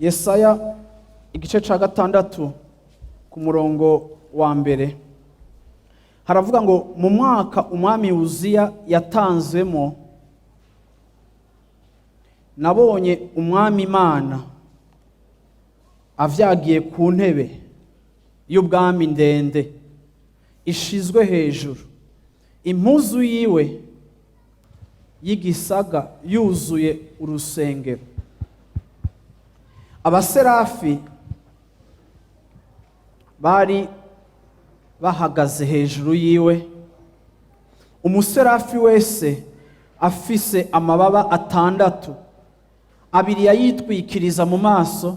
Yesaya igice cya 6 ku murongo wa 1 haravuga ngo: "Mu mwaka umwami Uziya yatanzwemo, nabonye Umwami Imana avyagiye ku ntebe y'ubwami ndende ishizwe hejuru, impuzu yiwe y'igisaga yuzuye urusengero. Abaserafi bari bahagaze hejuru yiwe, umuserafi wese afise amababa 6: 2 yayitwikiriza mu maso,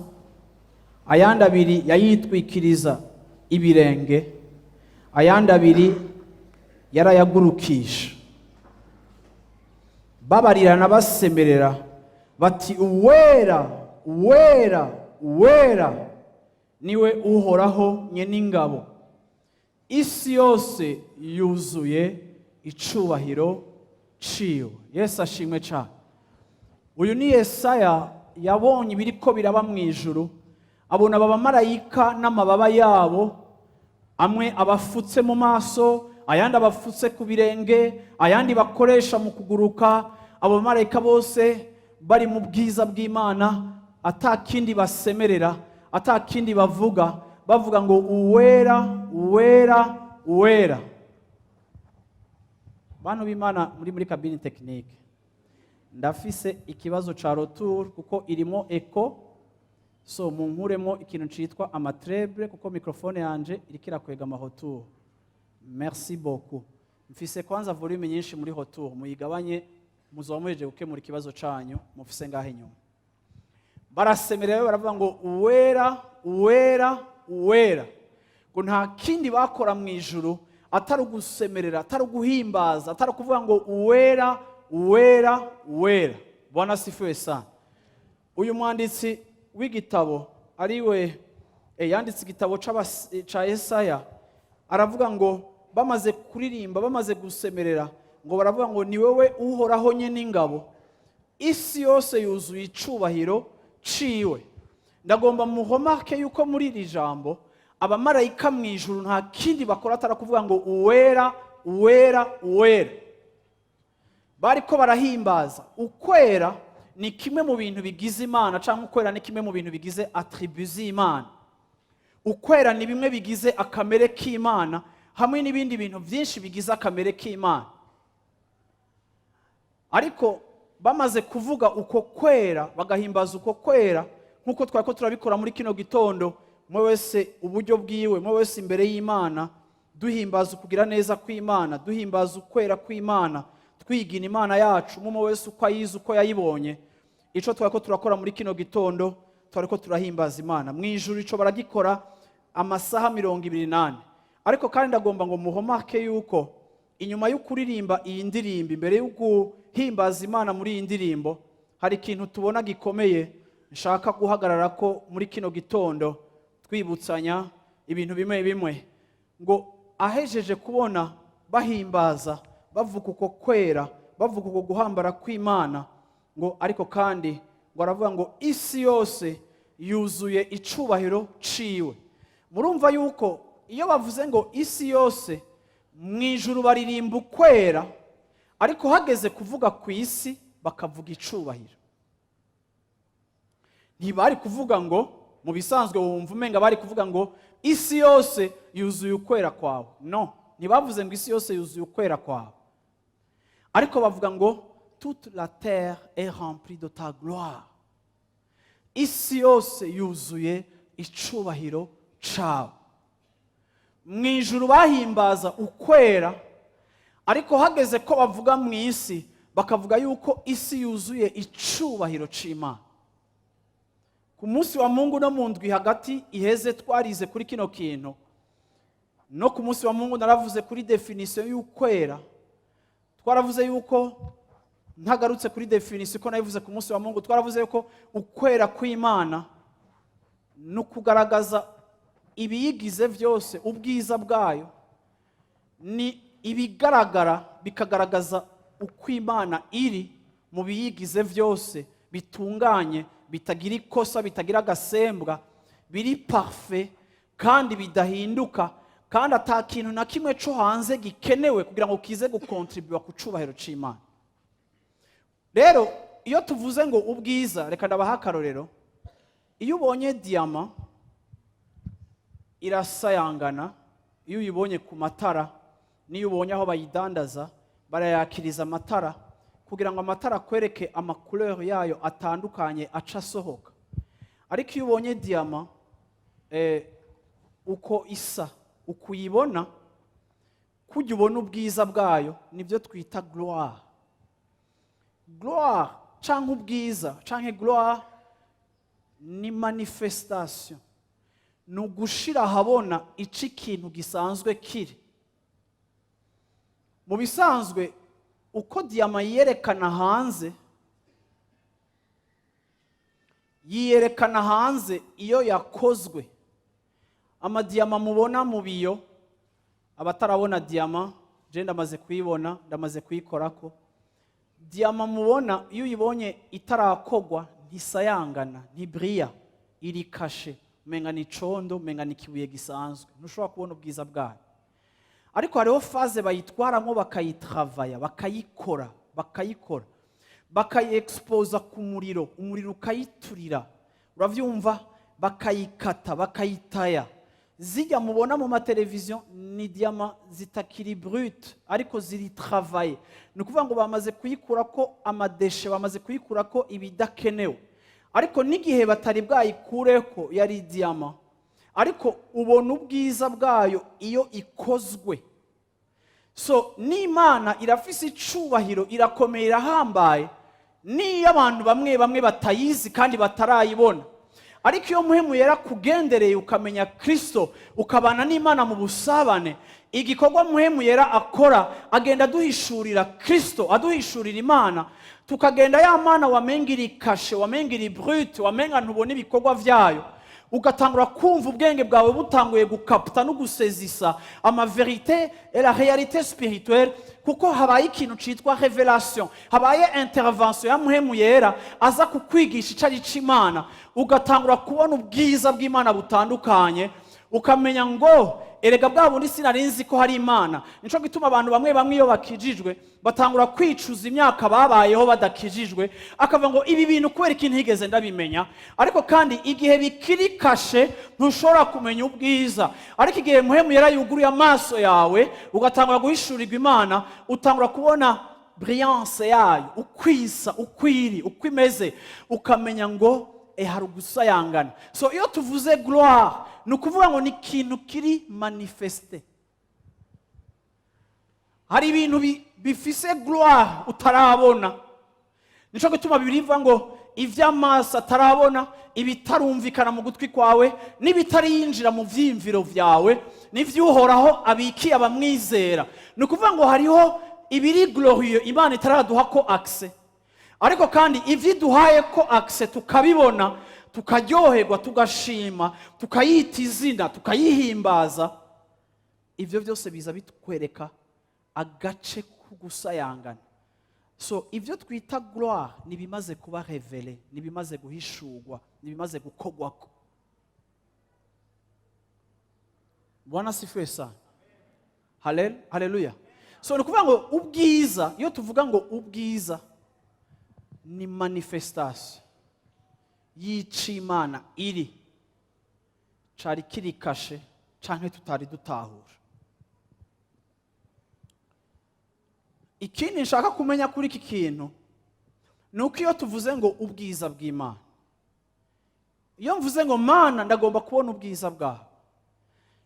ayandi 2 yayitwikiriza ibirenge, ayandi 2 yarayagurukisha. Babarirana basemerera bati: 'Uwera, uwera, uwera niwe Uhoraho nyen'ingabo, isi yose yuzuye icubahiro ciwe.'" Yesu ashimwe cyane. Uyu ni Yesaya yabonye ibiriko biraba mu ijuru, abona aba bamarayika n'amababa yabo, amwe abafutse mu maso, ayandi abafutse ku birenge, ayandi bakoresha mu kuguruka. Abo bamarayika bose bari mu bwiza bw'Imana, atakindi basemerera, atakindi bavuga, bavuga ngo: "Uwera, uwera, uwera." Bantu b'Imana muri cabine technique, ndafise ikibazo ca retour kuko irimo écho, so munkuremo ikintu citwa ama treble kuko microphone yanje iriko irakwega ama retour. Merci beaucoup. Mfise kwanza volume nyinshi muri retour, muyigabanye, muzoba muhejeje gukemura ikibazo canyu mufise ngaho inyuma. Barasemerera, baravuga ngo: "Uwera, uwera, uwera." Ngo nta kindi bakora mu ijuru atari ugusemerera, atari uguhimbaza, atari ukuvuga ngo: "Uwera, uwera, uwera." Bwana asifiwe sana. Uyu mwanditsi w'igitabo, ariwe yanditse igitabo ca Yesaya, aravuga ngo bamaze kuririmba, bamaze gusemerera, ngo baravuga ngo: "Ni wowe Uhoraho nyene ingabo, isi yose yuzuye icubahiro ciwe." Ndagomba muremarque yuko muri iri jambo abamarayika mu ijuru nta kindi bakora atari kuvuga ngo: "Uwera, uwera, uwera." Bariko barahimbaza. Ukwera ni kimwe mu bintu bigize Imana, cyangwa ukwera ni kimwe mu bintu bigize attributs z'Imana. Ukwera ni bimwe bigize akamere k'Imana, hamwe n'ibindi bintu byinshi bigize akamere k'Imana. Ariko bamaze kuvuga uko kwera, bagahimbaza uko kwera nk'uko twari ko turabikora muri kino gitondo, umwe wese uburyo bwiwe, umwe wese imbere y'Imana, duhimbaza ukugira neza kw'Imana, duhimbaza ukwera kw'Imana, twigina Imana yacu, umwe wese uko ayizi, uko yayibonye. Ico twari ko turakora muri kino gitondo, twari ko turahimbaza Imana. Mu ijuru ico baragikora amasaha 24. Ariko kandi ndagomba ngo muremarque yuko inyuma yo kuririmba iyi ndirimbo, imbere yo guhimbaza Imana muri iyi ndirimbo, hari ikintu tubona gikomeye nshaka guhagarara ko muri kino gitondo, twibutsanya ibintu bimwe bimwe. Ngo ahejeje kubona bahimbaza, bavuga uko kwera, bavuga uko guhambara kw'Imana, ngo ariko kandi ngo aravuga ngo isi yose yuzuye icubahiro ciwe. Murumva yuko iyo bavuze ngo isi yose, mu ijuru baririmba ukwera, ariko hageze kuvuga ku isi bakavuga icubahiro. Ntibari kuvuga ngo, mu bisanzwe wumva umenga bari kuvuga ngo isi yose yuzuye ukwera kwawe. No, ntibavuze ngo isi yose yuzuye ukwera kwawe, ariko bavuga ngo: "Toute la terre est remplie de ta gloire." Isi yose yuzuye icubahiro cawe. Mu ijuru bahimbaza ukwera, ariko hageze ko bavuga mu isi bakavuga icubahiro. Bakavuga yuko isi yuzuye icubahiro c'Imana. Ku munsi wa Mungu no mu ndwi hagati iheze twarize kuri kino kintu. No ku munsi wa Mungu naravuze kuri définition y'ukwera. Twaravuze yuko, ntagarutse kuri définition ko nabivuze ku munsi wa Mungu, twaravuze yuko ukwera kw'Imana ni ukugaragaza ibiyigize byose, ubwiza bwayo ni ibigaragara, bikagaragaza uko Imana iri mu biyigize byose, bitunganye, bitagira ikosa, bitagira agasembwa, biri parfait kandi bidahinduka, kandi ata kintu na kimwe cyo hanze gikenewe kugira ngo kize gukontribuwa ku cubahiro c'Imana. Rero iyo tuvuze ngo ubwiza, reka ndabaha akarorero. Iyo ubonye diyama irasayangana, iyo uyibonye ku matara, n'iyo ubonye aho bayidandaza, barayakiriza amatara kugira ngo amatara akwereke ama couleur yayo atandukanye aca asohoka. Ariko iyo ubonye diyama, uko isa, uko uyibona, kujya ubona ubwiza bwayo, nibyo twita gloire. Gloire canke ubwiza canke gloire ni manifestation, ni ugushira ahabona ico ikintu gisanzwe kiri. Mu bisanzwe, uko diyama yiyerekana hanze, yiyerekana hanze iyo yakozwe. Amadiyama mubona mu biyo, abatarabona diyama, je ndamaze kuyibona, ndamaze kuyikorako. Diyama mubona, iyo uyibonye itarakogwa, ntisayangana, ntibriya, iri cachée, umenga ni icondo, umenga ni ikibuye gisanzwe, ntushobora kubona ubwiza bwayo. Ariko hariho phase bayitwaramo, bakayitravaya, bakayikora, bakayikora, bakayi exposa ku muriro, umuriro ukayiturira, urabyumva, bakayikata, bakayitaya. Zijya mubona mu mateleviziyo ni diyama zitakiri brute, ariko ziri travaillées. Ni ukuvuga ngo bamaze kuyikura ko ama déchets, bamaze kuyikura ko ibidakenewe. Ariko n'igihe batari bwayikureko yari diyama, ariko ubona ubwiza bwayo iyo ikozwe. So n'Imana irafise icubahiro, irakomeye, irahambaye, n'iyo abantu bamwe bamwe batayizi kandi batarayibona. Ariko iyo Muhemu Yera kugendereye, ukamenya Kristo, ukabana n'Imana mu busabane, igikorwa Muhemu Yera akora, agenda aduhishurira Kristo, aduhishurira Imana, tukagenda ya mana wamenga iri cachée, wamenga iri brute, wamenga ntubona ibikorwa byayo, ugatangura kumva ubwenge bwawe butanguye gukaputa no gusezisa ama vérités et la réalité spirituelle, kuko habaye ikintu citwa révélation, habaye intervention ya Muhemu Yera, aza kukwigisha icyo ari c'Imana, ugatangura kubona ubwiza bw'Imana butandukanye, ukamenya ngo erega bwa bundi sinari nzi ko hari Imana. Nico gituma abantu bamwe bamwe iyo bakijijwe batangura kwicuza imyaka babayeho badakijijwe, akavuga ngo ibi bintu kubera iki ntigeze ndabimenya? Ariko kandi igihe bikiri caché ntushobora kumenya ubwiza. Ariko igihe Muhemu Yera yuguruye amaso yawe, ugatangura guhishurirwa Imana, utangura kubona brillance yayo, ukwisa, ukwiri, uko imeze, ukamenya ngo hari ugusayangana. So iyo tuvuze gloire, ni ukuvuga ngo ni ikintu kiri manifesté. Hari ibintu bifise gloire utarabona. Nico gituma Bibiliya ivuga ngo ivy'amaso atarabona, ibitarumvikana mu gutwi kwawe, n'ibitarinjira mu vyiyumviro vyawe, n'ivy'Uhoraho abikiye abamwizera. Ni ukuvuga ngo hariho ibiri glorieux Imana itaraduha ko accès. Ariko kandi ivyo iduhaye ko accès, tukabibona, tukaryoherwa, tugashima, tukayita izina, tukayihimbaza, ivyo byose biza bitwereka agace k'ugusayangana. So ibyo twita gloire ni ibimaze kuba révélé, ni ibimaze guhishurwa, ni ibimaze gukogwako. Bwana asifiwe sana. Haleluya. So ni ukuvuga ngo ubwiza, iyo tuvuga ngo ubwiza, ni manifestation y'icimana iri cari kiri caché canke tutari dutahura. Ikindi nshaka kumenya kuri iki kintu ni uko iyo tuvuze ngo ubwiza bw'Imana, iyo mvuze ngo "Mana, ndagomba kubona ubwiza bwawe",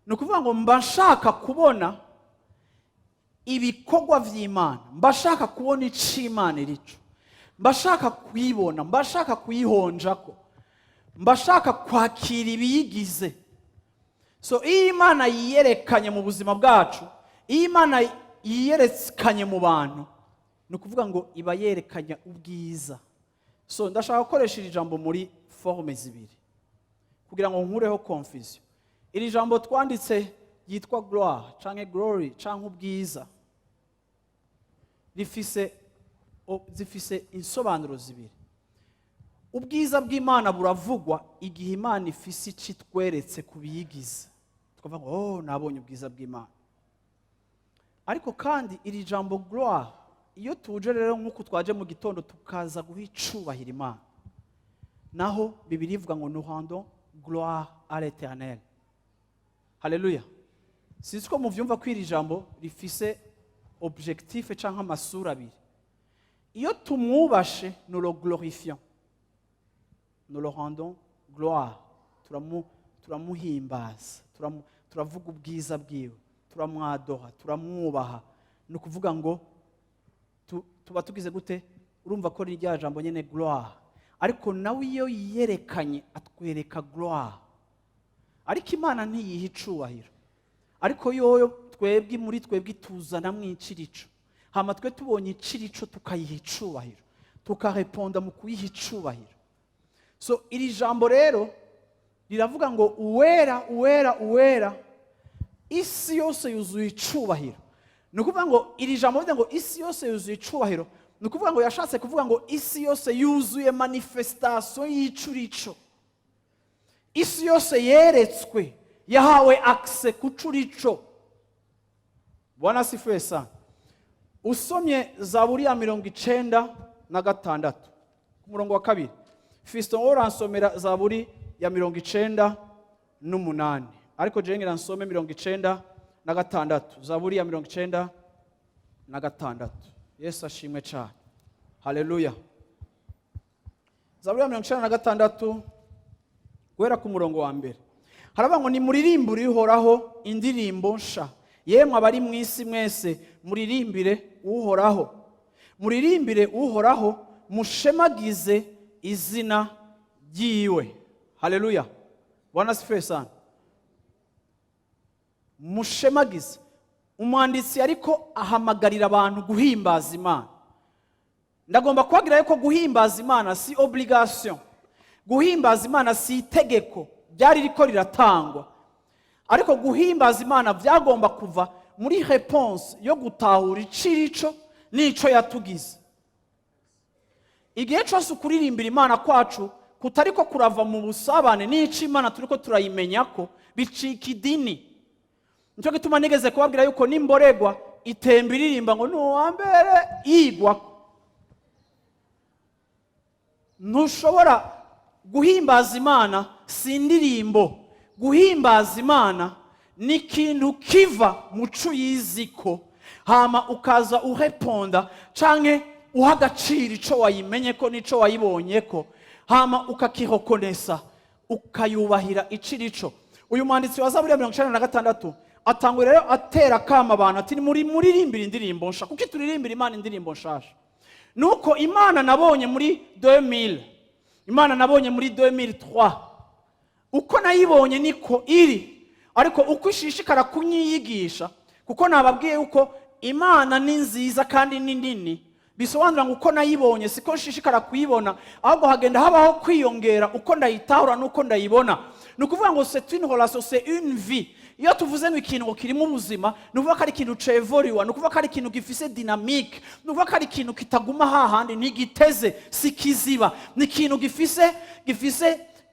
ni ukuvuga ngo mba nshaka kubona Ibikorwa vy'Imana, mba shaka kubona ico Imana irico, mba shaka kuyibona, mba shaka kuyihonjako, mba shaka kwakira ibiyigize. So iyo Imana yiyerekanye mu buzima bwacu, iyo Imana yiyerekanye mu bantu, ni ukuvuga ngo iba yerekanye ubwiza. So ndashaka gukoresha iri jambo muri forme zibiri kugira ngo nkureho confusion. Iri jambo twanditse ryitwa gloire canke glory canke ubwiza zifise insobanuro zibiri. Ubwiza bw'Imana buravugwa igihe Imana ifise icyo itweretse ku biyigize, tukavuga ngo: "Oh, nabonye ubwiza bw'Imana." Ariko kandi iri jambo gloire, iyo tuje rero nk'uko twaje mu gitondo, tukaza guha icubahiro Imana, naho Bibiliya ivuga ngo: "Nous rendons gloire à l'Éternel." Haleluya! Sinzi ko muvyumva ko iri jambo rifise objectif canke amasura abiri. Iyo tumwubashe, nous le glorifions, nous le rendons gloire, turamuhimbaza, turavuga ubwiza bwiwe, turamwadoha, turamwubaha. Ni ukuvuga ngo tuba tugize gute? Urumva ko ni rya jambo nyene gloire. Ariko nawe iyo yiyerekanye atwereka gloire. Ariko Imana ntiyiha icubahiro, ariko yoyo twebwe muri twebwe ituzanamwo icirico, hama twe tubonye icirico tukayiha icubahiro, tukareponda mu kuyiha icubahiro. So iri jambo rero riravuga ngo: "Uwera, uwera, uwera, isi yose yuzuye icubahiro." Ni ukuvuga ngo iri jambo rivuga ngo isi yose yuzuye icubahiro, ni ukuvuga ngo yashatse kuvuga ngo isi yose yuzuye manifestation y'icurico, isi yose yeretswe, yahawe accès ku curico. Bwana asifiwe sana. Usomye Zaburi ya 96 ku murongo wa 2. Fiston, wowe uransomera Zaburi ya 98, ariko jewe ngira nsome 96, Zaburi ya 96. Yesu ashimwe cyane! Haleluya! Zaburi ya 96 guhera ku murongo wa 1, haravuga ngo: "Nimuririmbire Uhoraho indirimbo nsha, yemwe abari mu isi mwese, muririmbire Uhoraho, muririmbire Uhoraho, mushemagize izina ryiwe." Haleluya! Bwana asifiwe sana. Mushemagize. Umwanditsi ariko ahamagarira abantu guhimbaza Imana. Ndagomba kubabwira yuko guhimbaza Imana si obligation, guhimbaza Imana si itegeko ryari riko riratangwa, ariko guhimbaza Imana byagomba kuva muri réponse yo gutahura icirico n'ico yatugize. Igihe cyose ukuririmbira Imana kwacu kutari ko kurava mu busabane n'ico Imana turiko turayimenya, ko bicika idini. Nicyo gituma nigeze kubabwira yuko n'imboregwa itemba iririmba ngo ni uwa mbere yigwako. Ntushobora guhimbaza Imana, si indirimbo. Guhimbaza Imana ni ikintu kiva mu cyo uyiziko, hama ukaza ureponda canke uha agaciro ico wayimenye ko n'ico wayibonye ko, hama ukakihokonesa, ukayubahira icirico. Uyu mwanditsi wa Zaburi ya 96 atangura rero atera akama abantu ati: "Muri muririmbire indirimbo nsha." Kuki turirimbira Imana indirimbo nshasha? Nuko Imana nabonye muri 2000, Imana nabonye muri 2003, uko nayibonye niko iri, ariko uko ishishikara kunyiyigisha, kuko nababwiye yuko Imana ni nziza kandi ni nini, bisobanura ngo uko nayibonye siko nshishikara kuyibona, ahubwo hagenda habaho kwiyongera uko ndayitahura n'uko ndayibona. Ni ukuvuga ngo c'est une relation, c'est une vie. Iyo tuvuze ngo ikintu ngo kirimo ubuzima, ni ukuvuga ko ari ikintu cevoriwa, ni ukuvuga ko ari ikintu gifise dynamique, ni ukuvuga ko ari ikintu kitaguma hahandi, ntigiteze, si kiziba, ni ikintu gifise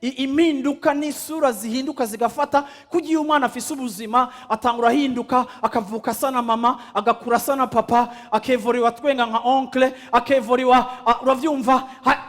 impinduka n'isura zihinduka zigafata. Kugira iyo umwana afise ubuzima, atangura ahinduka, akavuka asa na mama, agakura asa na papa, akevoriwa twenga nka oncle, akevoriwa uravyumva,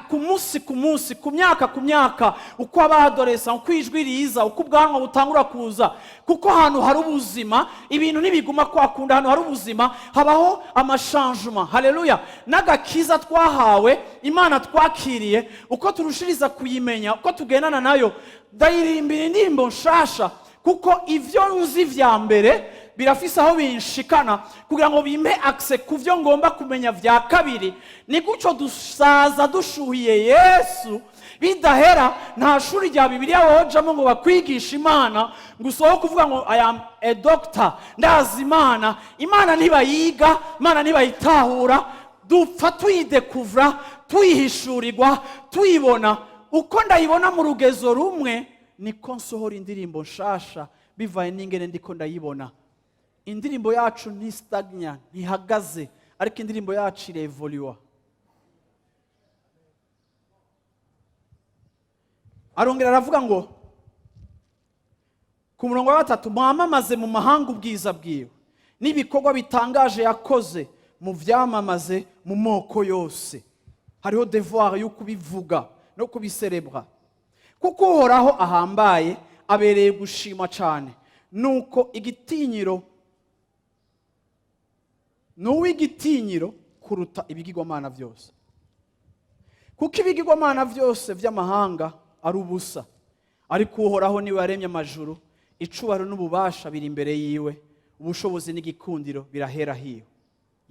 ku munsi ku munsi, ku myaka ku myaka, uko aba adolescent, uko ijwi riza, uko ubwanwa butangura kuza. Kuko ahantu hari ubuzima ibintu ntibiguma kwa kundi. Ahantu hari ubuzima habaho ama changement. Haleluya! N'agakiza twahawe, Imana twakiriye, uko turushiriza kuyimenya, uko tugendana nayo, ndayirimbira indirimbo nshasha. Kuko ivyo nzi vya mbere birafise aho binshikana kugira ngo bimpe accès ku byo ngomba kumenya vya kabiri. Ni gutyo dusaza dushuhiye Yesu bidahera. Nta shuri rya Bibiliya wojamo ngo bakwigishe Imana, ngo usohoke uvuga ngo "I am a doctor, ndazi Imana." Imana ntibayiga, Imana ntibayitahura. Dupfa tuyidekuvura, tuyihishurirwa, tuyibona. Uko ndayibona mu rugezo rumwe, niko nsohora indirimbo nshasha, bivaye n'ingene ndiko ndayibona. Indirimbo yacu ntistagna, ntihagaze, ariko indirimbo yacu irevoluwa. Arongera aravuga ngo ku murongo wa 3: "Mwamamaze mu mahanga ubwiza bwiwe, n'ibikorwa bitangaje yakoze muvyamamaze mu moko yose." Hariho devoir yo kubivuga no kubiserebra, kuko Uhoraho ahambaye, abereye gushima cyane. Nuko igitinyiro ni uw'igitinyiro kuruta ibigirwamana byose, kuko ibigirwamana byose by'amahanga ari ubusa, ariko Uhoraho niwe yaremye amajuru. Icubahiro n'ububasha biri imbere yiwe, ubushobozi n'igikundiro birahera hiwe.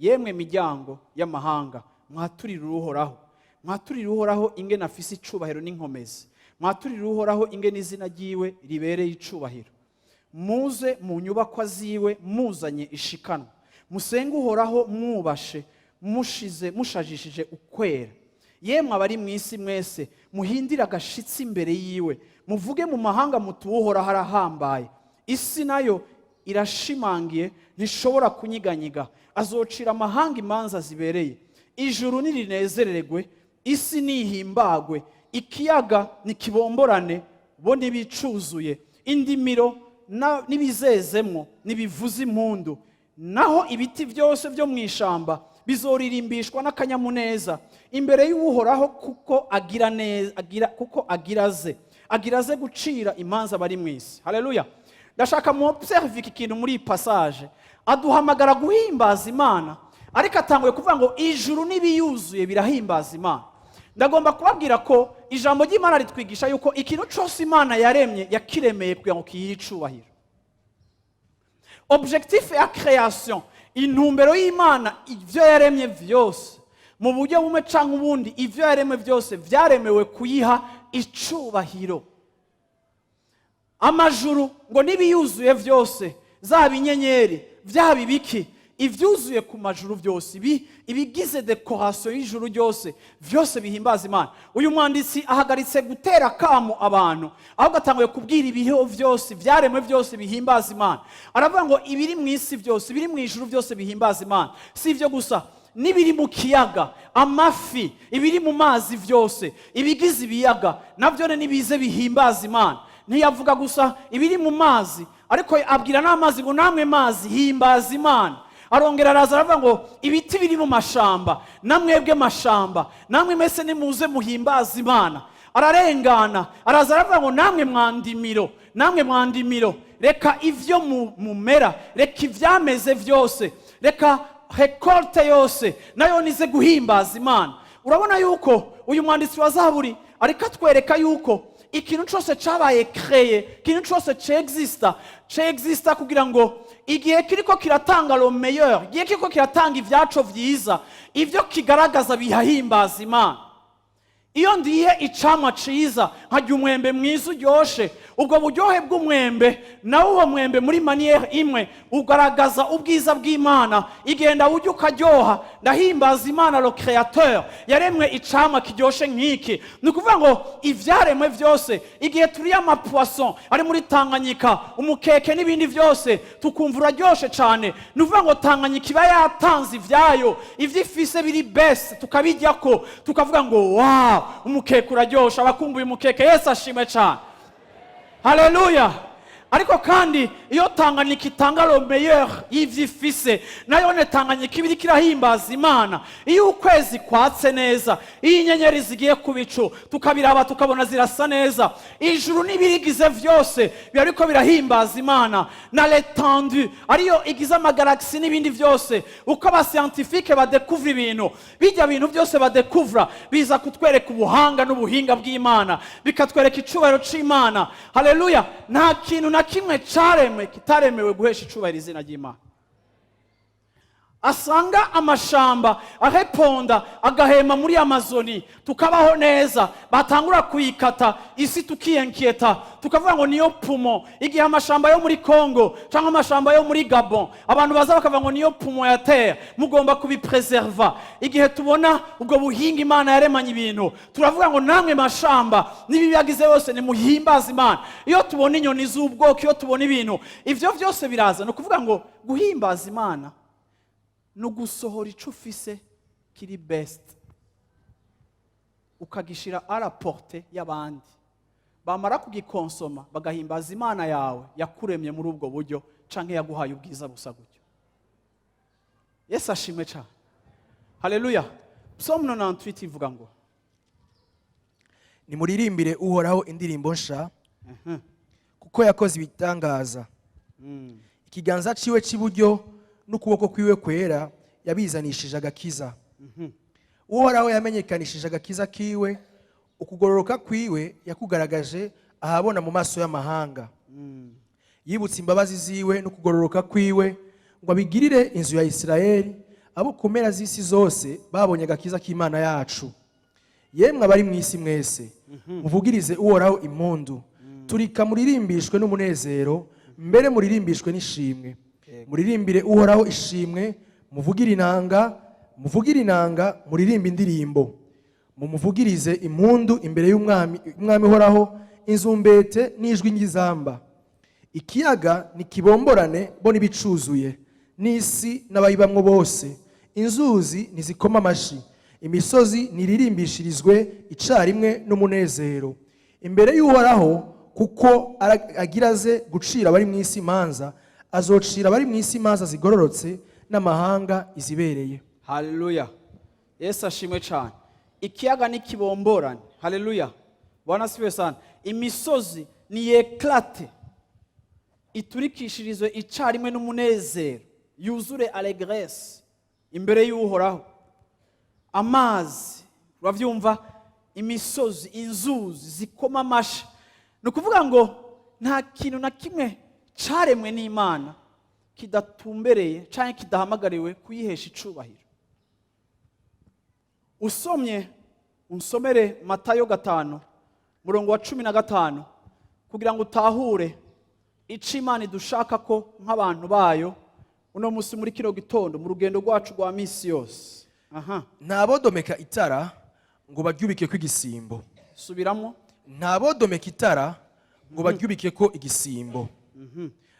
Yemwe miryango y'amahanga, mwaturire Uhoraho, mwaturire Uhoraho ingene afise icubahiro n'inkomezi, mwaturire Uhoraho ingene izina ryiwe ribereye icubahiro. Muze mu nyubakwa ziwe muzanye ishikanwa, musenge Uhoraho mwubashe, mushize mushajishije ukwera. Yemwe abari mu isi mwese, muhindire agashitsi imbere yiwe, muvuge mu mahanga muti: "Uhoraho arahambaye." Isi nayo irashimangiye, ntishobora kunyiganyiga. Azocira amahanga imanza zibereye. Ijuru nirinezererwe, isi nihimbagwe, ikiyaga nikibomborane bo n'ibicuzuye, indimiro n'ibizezemwo nibivuze impundu. Naho ibiti byose byo mu ishamba bizoririmbishwa n'akanyamuneza imbere y'Uhoraho, kuko agira neza, agira, kuko agira aze gucira imanza bari mu isi. Haleluya! Ndashaka mu observe iki kintu muri iyi passage. Aduhamagara guhimbaza Imana, ariko atanguye kuvuga ngo ijuru n'ibiyuzuye birahimbaza Imana. Ndagomba kubabwira ko ijambo ry'Imana ritwigisha yuko ikintu cyose Imana yaremye, yakiremeye kugira ngo kiyihe icubahiro. Objectif ya création, intumbero y'Imana, ibyo yaremye byose, mu buryo bumwe cyangwa ubundi, ibyo yaremwe byose byaremewe kuyiha icubahiro. Amajuru ngo n'ibiyuzuye byose, zaba inyenyeri, byaba ibiki, ibyuzuye ku majuru byose, ibigize décoration y'ijuru ryose, byose bihimbaza Imana. Uyu mwanditsi ahagaritse gutera akamo abantu, ahubwo atanguye kubwira ibiho byose, ibyaremwe byose bihimbaza Imana. Aravuga ngo ibiri mu isi byose, ibiri mu ijuru byose bihimbaza Imana. Si ibyo gusa, n'ibiri mu kiyaga, amafi, ibiri mu mazi byose, ibigize ibiyaga nabyo nibize bihimbaza Imana. Ntiyavuga gusa ibiri mu mazi, ariko abwira n'amazi ngo: "Namwe mazi, himbaza Imana." Arongera araza aravuga ngo ibiti biri mu mashamba, namwebwe mashamba, namwe mwese nimuze muhimbaza Imana. Ararengana, araza aravuga ngo namwe mwandimiro, namwe mwandimiro, reka ivyo mumera, reka ivyameze byose, reka récolte yose nayo nize guhimbaza Imana. Urabona yuko uyu mwanditsi wa Zaburi ariko atwereka yuko ikintu cyose cyabaye créé, ikintu cyose cexista, cexista kugira ngo igihe kiriko kiratanga le meilleur, igihe kiriko kiratanga ibyaco vyiza, ibyo kigaragaza bihahimbaza Imana. Iyo ndiye icamwa ciza, nkarya umwembe mwiza uryoshe, ubwo buryohe bw'umwembe nawe, uwo mwembe muri manière imwe ugaragaza ubwiza bw'Imana. Igenda ujya ukaryoha, ndahimbaza Imana le créateur yaremwe icamwa kiryoshe nk'iki. Ni ukuvuga ngo ivyaremwe byose, igihe turiye amapoisson ari muri Tanganyika, umukeke n'ibindi byose, tukumva uraryoshe cyane, ni ukuvuga ngo Tanganyika iba yatanze ivyayo, ivyo ifise biri best, tukabiryako tukavuga ngo "Wow, umukeke uraryoshe." Abakumbuye umukeke, Yesu ashimwe cyane, haleluya! Ariko kandi iyo Tanganyika itanga le meilleur y'ivyo ifise, nayo Tanganyika iba iriko irahimbaza Imana. Iyo ukwezi kwatse neza, iyo inyenyeri zigiye ku bicu, tukabiraba tukabona zirasa neza, ijuru n'ibirigize vyose biba biriko birahimbaza Imana. Na l'étendue ariyo igize amagalaxie n'ibindi byose, uko abascientifiques badekuvura ibintu, bijya bintu byose badekuvura biza kutwereka ubuhanga n'ubuhinga bw'Imana, bikatwereka icubahiro c'Imana. Haleluya! Nta kintu na kimwe cyaremwe kidakoresha na kimwe caremwe kitaremewe guhesha icubahiro izina ry'Imana. Asanga amashamba areponda agahema muri Amazoni, tukabaho neza. Batangura kuyikata, isi tukiyenkiyeta, tukavuga ngo niyo poumon. Igihe amashamba yo muri Congo cyangwa amashamba yo muri Gabon, abantu baza bakavuga ngo niyo poumon ya terre, mugomba kubipreserva. Igihe tubona ubwo buhinga Imana yaremanye ibintu, turavuga ngo namwe mashamba n'ibiyagize yose nimuhimbaze Imana. Iyo tubona inyoni z'ubwoko, iyo tubona ibintu, ivyo byose biraza. Ni ukuvuga ngo guhimbaza Imana ni ugusohora icyo ufise kiri best, ukagishira à la portée y'abandi. Bamara kugikonsoma, bagahimbaza Imana yawe yakuremye muri ubwo buryo canke yaguhaye ubwiza busa gutyo. Yesu ashimwe cyane, haleluya. Psalm 98 ivuga ngo: Nimuririmbire Uhoraho indirimbo nsha, kuko yakoze ibitangaza. Ikiganza ciwe cy'iburyo n'ukuboko kwiwe kwera yabizanishije agakiza. Uhoraho yamenyekanishije agakiza kiwe, ukugororoka kwiwe yakugaragaje ahabona mu maso y'amahanga. Yibutse imbabazi ziwe n'ukugororoka kwiwe ngo abigirire inzu ya Isirayeli. Abo ku mpera z'isi zose babonye agakiza k'Imana yacu. Yemwe abari mu isi mwese, muvugirize Uhoraho impundu. Turika muririmbishwe n'umunezero, mbere muririmbishwe n'ishimwe. Muririmbire Uhoraho ishimwe, muvugire inanga, muvugire inanga, muririmbe indirimbo. Mumuvugirize impundu imbere y'Umwami, Umwami Uhoraho, inzumbete n'ijwi ry'inzamba. Ikiyaga nikibomborane bo n'ibicuzuye, n'isi n'abayibamwo bose. Inzuzi nizikoma amashi, imisozi niririmbishirizwe icarimwe n'umunezero imbere y'Uhoraho, kuko agira aze gucira abari mu isi imanza. Azocira abari mu isi imanza zigororotse, n'amahanga izibereye. Haleluya, Yesu ashimwe cyane. Ikiyaga nikibomborane, haleluya, Bwana asifiwe sana. Imisozi ni éclate, iturikishirizwe icarimwe n'umunezero, yuzure allégresse imbere y'Uhoraho. Amazi, urabyumva, imisozi, inzuzi zikoma amashi. Ni ukuvuga ngo nta kintu na kimwe caremwe n'Imana kidatumbereye cyangwa kidahamagariwe kuyihesha icubahiro. Usomye, unsomere Matayo 5, murongo wa 15, kugira ngo utahure ico Imana idushaka ko nk'abantu bayo uno munsi muri kino gitondo mu rugendo rwacu rwa misi yose. Aha. Ntabodomeka itara ngo baryubike ko igisimbo. Subiramo. Ntabodomeka itara ngo baryubike ko igisimbo,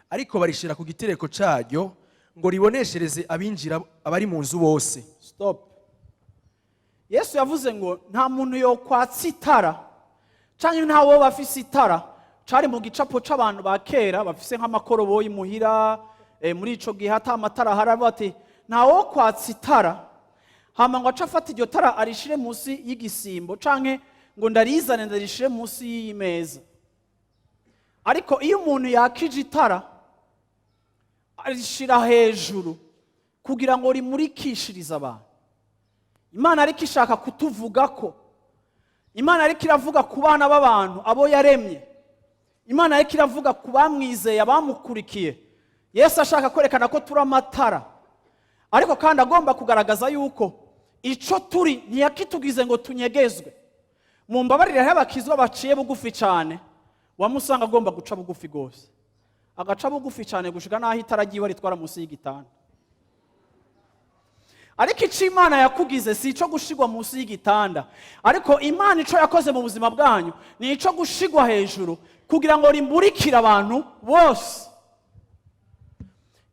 ariko barishira ku gitereko caryo ngo riboneshereze abinjira abari mu nzu bose. Stop. Yesu yavuze ngo nta muntu yokwatsa itara canke nta wowe afise itara. Cari mu gicapo c'abantu ba kera bafise nk'amakoroboyi muhira, muri ico gihe ata amatara ahari. Aravuga ati nta wo kwatsa itara hama ngo ace afata iryo tara arishire munsi y'igisimbo, canke ngo ndarizane ndarishire munsi y'iyi meza. Ariko iyo umuntu yakije itara, arishira hejuru kugira ngo rimurikishirize abantu. Imana ariko ishaka kutuvuga ko Imana ariko iravuga ku bana b'abantu, abo yaremye. Imana ariko iravuga ku bamwizeye, abamukurikiye. Yesu ashaka kwerekana ko turi amatara, ariko kandi agomba kugaragaza yuko ico turi ntiyakitugize ngo tunyegezwe. Mu mbabarire, hariho abakizwa baciye bugufi cyane, wamusanga agomba guca bugufi rwose, agaca bugufi cyane gushika n'aho itara ryiwe ritwara munsi y'igitanda. Ariko icyo Imana yakugize si icyo gushigwa munsi y'igitanda, ariko Imana icyo yakoze mu buzima bwanyu ni icyo gushigwa hejuru kugira ngo rimurikire abantu bose.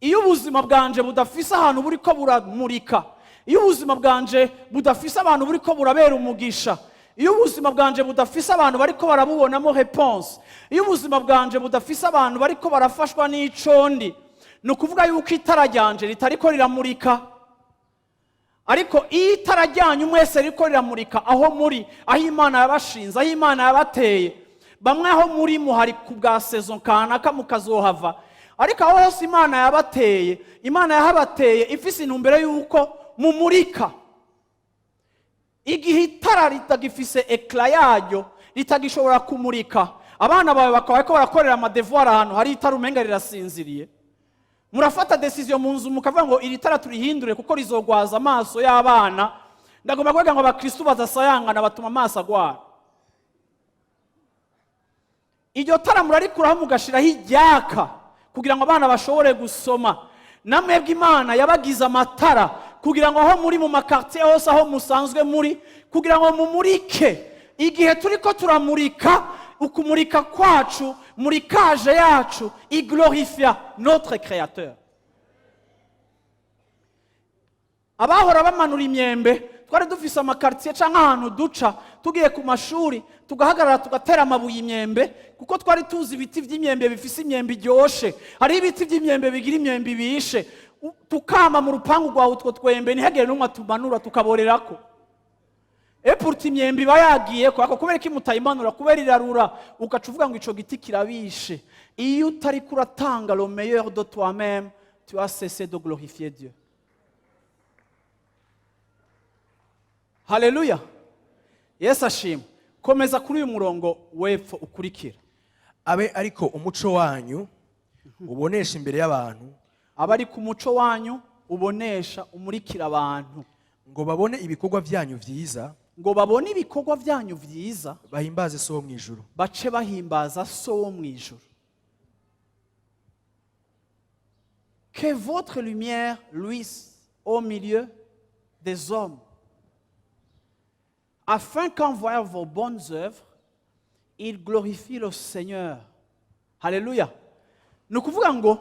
Iyo ubuzima bwanje budafise ahantu buriko buramurika, iyo ubuzima bwanje budafise abantu buriko burabera umugisha, iyo ubuzima bwanje budafise abantu bariko barabubonamo réponse, iyo ubuzima bwanje budafise abantu bariko barafashwa n'icondi, ni ukuvuga yuko itara ryanje ritariko riramurika. Ariko iyo itara ryanyu mwese ririko riramurika aho muri, aho Imana yabashinze, aho Imana yabateye, bamwe aho muri muhari ku bwa saison kanaka mukazohava, ariko aho hose Imana yabateye, Imana yahabateye ifise intumbero y'uko mumurika. Igihe itara ritagifise éclat yaryo, ritagishobora kumurika, Abana bawe bakaba bariko barakorera ama devoirs ahantu hari itara, umenga rirasinziriye. Murafata décision mu nzu, mukavuga ngo iri tara turihindure kuko rizogwaza amaso y'abana. Ndagomba kuvuga ngo abakristu badasayangana batuma amaso agwara. Iryo tara murarikuraho, mugashiraho iryaka kugira ngo abana bashobore gusoma. Namwebwe Imana yabagize amatara kugira ngo aho muri mu ma quartiers hose, aho musanzwe muri, kugira ngo mumurike. Igihe turi ko turamurika, ukumurika kwacu muri kaje yacu iglorifia notre Créateur. Abahora bamanura imyembe, twari dufise ama quartiers canke ahantu duca tugiye ku mashuri, tugahagarara, tugatera amabuye imyembe, kuko twari tuzi ibiti vy'imyembe bifise imyembe iryoshe. Hariho ibiti vy'imyembe bigira imyembe ibishe. Tukama mu rupangu rwawe utwo twembe, ntihagire n'umwe atumanura, tukaborerako. Et pourtant imyembe iba yagiye ko ako. Kubera ko mutayimanura? Kubera irarura. Ugaca uvuga ngo ico giti kirabishe. Iyo utariko uratanga le meilleur de toi-même, tu as cessé de glorifier Dieu. Haleluya, Yesu ashimwe. Komeza kuri uyu murongo w'epfo ukurikira. Abe ariko umuco wanyu ubonesha imbere y'abantu, Aba ari ku muco wanyu ubonesha, umurikira abantu, ngo babone ibikorwa byanyu vyiza, ngo babone ibikorwa byanyu vyiza, bahimbaze So wo mu ijuru. Bace bahimbaza So wo mu ijuru. Que votre lumière luise au milieu des hommes, afin qu'en voyant vos bonnes œuvres, ils glorifient le Seigneur. Haleluya. Ni ukuvuga ngo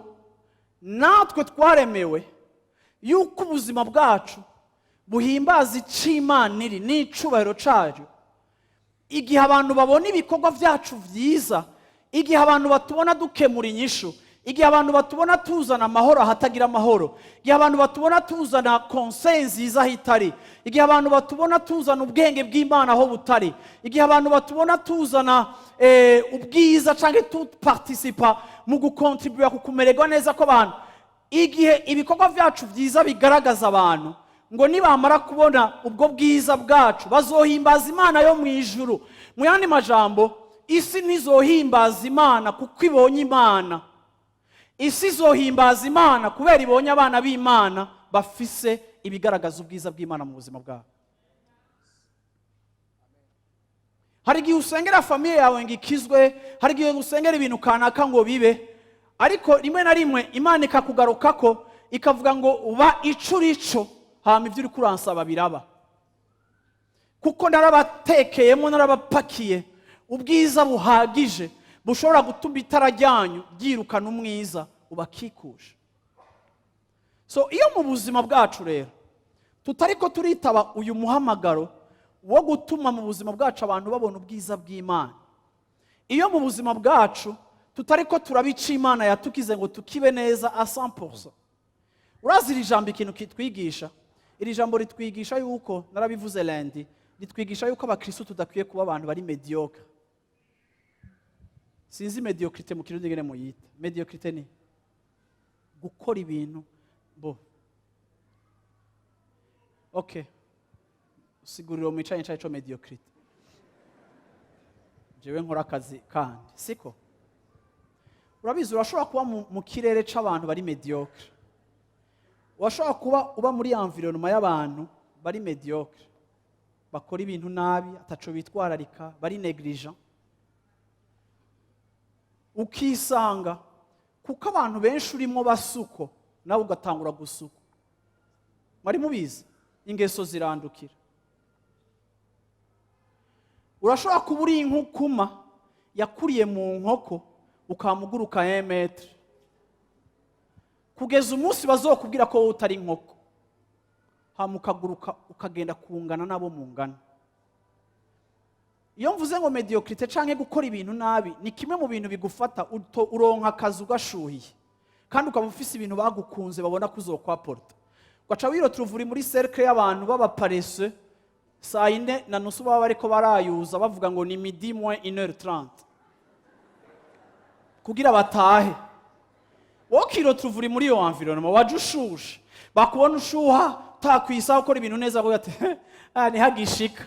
natwe twaremewe yuko ubuzima bwacu buhimbaza ic'Imana iri n'icubahiro cayo. Igihe abantu babona ibikorwa byacu byiza, igihe abantu batubona dukemura inyishu, igihe abantu batubona tuzana amahoro ahatagira amahoro, igihe abantu batubona tuzana conseil nziza aho itari, igihe abantu batubona tuzana ubwenge bw'Imana aho butari, igihe abantu batubona tuzana ubwiza cyangwa tuparticipa mu gukontribuya ku kumererwa neza kw'abantu, igihe ibikorwa byacu byiza bigaragaza abantu, ngo nibamara kubona ubwo bwiza bwacu bazohimbaza Imana yo mu ijuru. Mu yandi majambo, isi ntizohimbaza Imana kuko ibonye Imana. Isi izohimbaza Imana kubera ibonye abana b'Imana bafise ibigaragaza ubwiza bw'Imana mu buzima bwabo. Hari igihe usengera famille yawe ngo ikizwe, hari igihe usengera ibintu kanaka ngo bibe, ariko rimwe na rimwe Imana ikakugarukako, ikavuga ngo uba ico urico, hama ibyo uri kuransaba biraba, kuko narabatekeyemo, narabapakiye ubwiza buhagije bushobora gutuma itara ryanyu ryirukana umwiza ubakikuje. So iyo mu buzima bwacu rero tutariko turitaba uyu muhamagaro wo gutuma mu buzima bwacu abantu babona ubwiza bw'Imana, iyo mu buzima bwacu tutariko turabica Imana yatukize ngo tukibe neza a 100%. Urazi iri jambo ikintu kitwigisha? Iri jambo ritwigisha yuko, narabivuze lundi, ritwigisha yuko abakristo tudakwiye kuba abantu bari médiocre. Sinzi médiocrité mu Kirundi ngene muyita. Médiocrité ni gukora ibintu bo okay. Usiguriro mwicaye ncaye co médiocrité. Jewe nkora akazi kandi siko urabizi. Urashobora kuba mu kirere c'abantu bari médiocre, urashobora kuba uba muri environnement y'abantu bari médiocre, bakora ibintu nabi, ataco bitwararika, bari négligent, ukisanga kuko abantu benshi urimo basuko, nawe ugatangura gusuka. Mwari mubizi? Ingeso zirandukira. Urashobora kuba uri inkukuma yakuriye mu nkoko, ukamuguruka 1 mètre, kugeza umunsi bazokubwira ko wowe utari inkoko, hama ukaguruka, ukagenda kungana n'abo mungana. Iyo mvuze ngo médiocrité canke gukora ibintu nabi, ni kimwe mu bintu bigufata uronka akazi ugashuhiye, kandi ukaba ufise ibintu bagukunze, babona ko uzokwaporta, ugaca wiretrouva uri muri cercle y'abantu b'aba paresseux. Saa 4:30 baba bariko barayuza, bavuga ngo ni midi moins 1h30 kugira batahe. Wowe ukiretrouva uri muri iyo environnement, waje ushushe, bakubona ushuha, utakwisa ukora ibintu neza, bavuga ati ah, ntihagishika.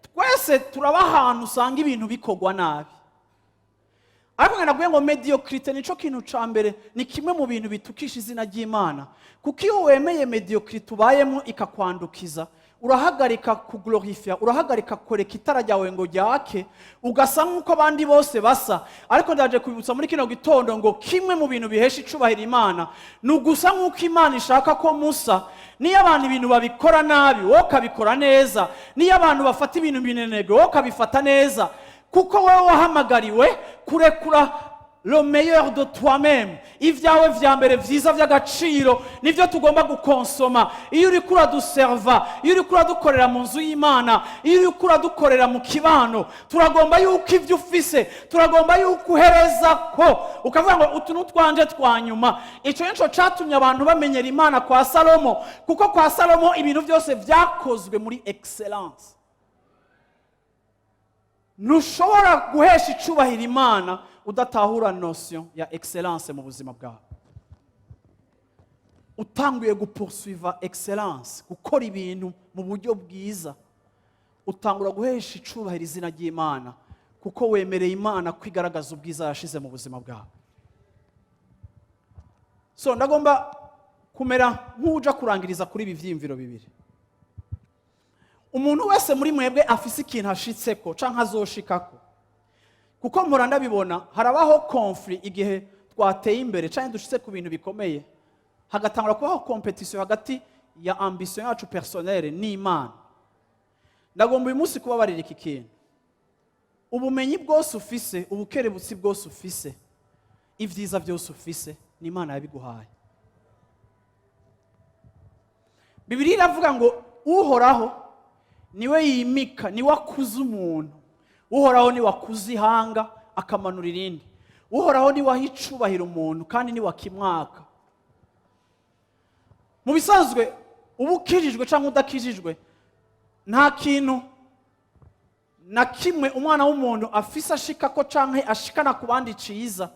Twese turaba ahantu usanga ibintu bikorwa nabi. Ariko ngira ngo médiocrité nico kintu ca mbere, ni kimwe mu bintu bitukisha izina ry'Imana, kuko iyo wemeye médiocrité ubayemo ikakwandukiza, urahagarika kuglorifia, urahagarika kureka itara ryawe ngo ryake, ugasa nk'uko abandi bose basa. Ariko ndaje kubibutsa muri kino gitondo ngo kimwe mu bintu bihesha icubahiro Imana ni ugusa nk'uko Imana ishaka ko musa. Niyo abantu ibintu babikora nabi, wowe ukabikora neza. Niyo abantu bafata ibintu binenegwe, wowe ukabifata neza, kuko wowe wahamagariwe kurekura le meilleur de toi-même. Ibyawe vya mbere vyiza vy'agaciro nivyo tugomba gukonsoma. Iyo uriko uraduserva, iyo uriko uradukorera mu nzu y'Imana, iyo uriko uradukorera mu kibano, turagomba yuko ibyo ufise, turagomba yuko uhereza ko ukavuga ngo utu ni utwanje twa nyuma. Ico nico catumye abantu bamenyera Imana kwa Salomo, kuko kwa Salomo ibintu byose vyakozwe muri excellence. Ntushobora guhesha icubahiro Imana udatahura notion ya excellence mu buzima bwawe. Utanguye gupoursuiva excellence, gukora ibintu mu buryo bwiza, utangura guhesha icubahiro izina ry'Imana, kuko wemereye Imana kwigaragaza ubwiza yashize mu buzima bwawe. So ndagomba kumera nk'uja kurangiriza kuri ibi vyiyumviro bibiri. Umuntu wese muri mwebwe afise ikintu ashitseko canke azoshikako, kuko mpora ndabibona, harabaho conflit igihe twateye imbere canke dushitse ku bintu bikomeye, hagatangura kubaho compétition hagati ya ambition yacu personnelle n'Imana. Ndagomba uyu munsi kubabarira iki kintu: ubumenyi bwose ufise, ubukerebutsi bwose ufise, ibyiza byose ufise, ni Imana yabiguhaye. Bibiliya iravuga ngo Uhoraho niwe yimika, niwe akuza umuntu. Uhoraho niwe akuza ihanga, akamanura irindi. Uhoraho niwe aha icubahiro umuntu, kandi niwe akimwaka. Mu bisanzwe, uba ukijijwe cyangwa udakijijwe, nta kintu na kimwe umwana w'umuntu afise ashika ko canke ashikana ku bandi ciza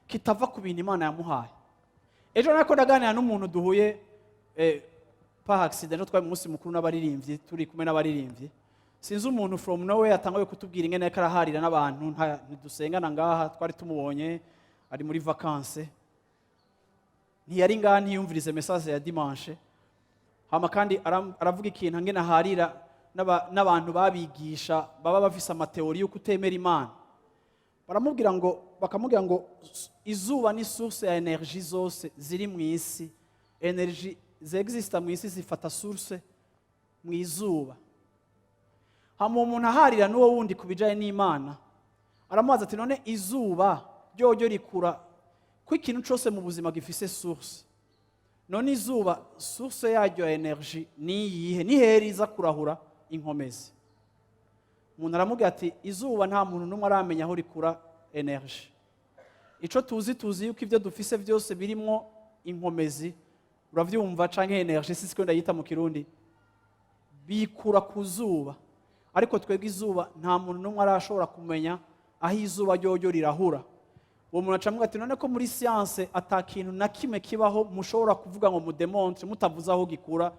kitava ku bintu Imana yamuhaye. Ejo nako ndaganira n'umuntu duhuye par accident. Ejo twari mu munsi mukuru n'abaririmbyi, turi kumwe n'abaririmbyi. Sinzi, umuntu from nowhere yatanguye kutubwira ingene yariko araharira n'abantu ntidusengana ngaha. Twari tumubonye ari muri vacances, ntiyari ngaha, ntiyumvirize message ya dimanche. Hama kandi aravuga ikintu ngene aharira n'abantu babigisha baba bafise amathéories y'uko utemera Imana. Baramubwira ngo, bakamubwira ngo izuba ni source ya énergie zose ziri mu isi. Énergie zexista mu isi zifata source mu izuba. Hama uwo muntu aharira n'uwo wundi ku bijanye n'Imana, aramubaza ati: "None izuba ryoryo rikura ko ikintu cyose mu buzima gifise source? None izuba source yaryo ya énergie ni iyihe? Ni hehe riza kurahura inkomezi?" Umuntu aramubwira ati: "Izuba nta muntu n'umwe aramenya aho rikura énergie. Ico tuzi, tuzi yuko ibyo dufise byose birimwo inkomezi, uravyumva, canke énergie, sisiko ndayita mu Kirundi, bikura ku zuba. Ariko twebwe izuba nta muntu n'umwe arashobora kumenya aho izuba ryoryo rirahura." Uwo muntu aca amuga ati: "None ko muri science ata kintu na kimwe kibaho mushobora kuvuga ngo mudémontre mutavuze aho gikura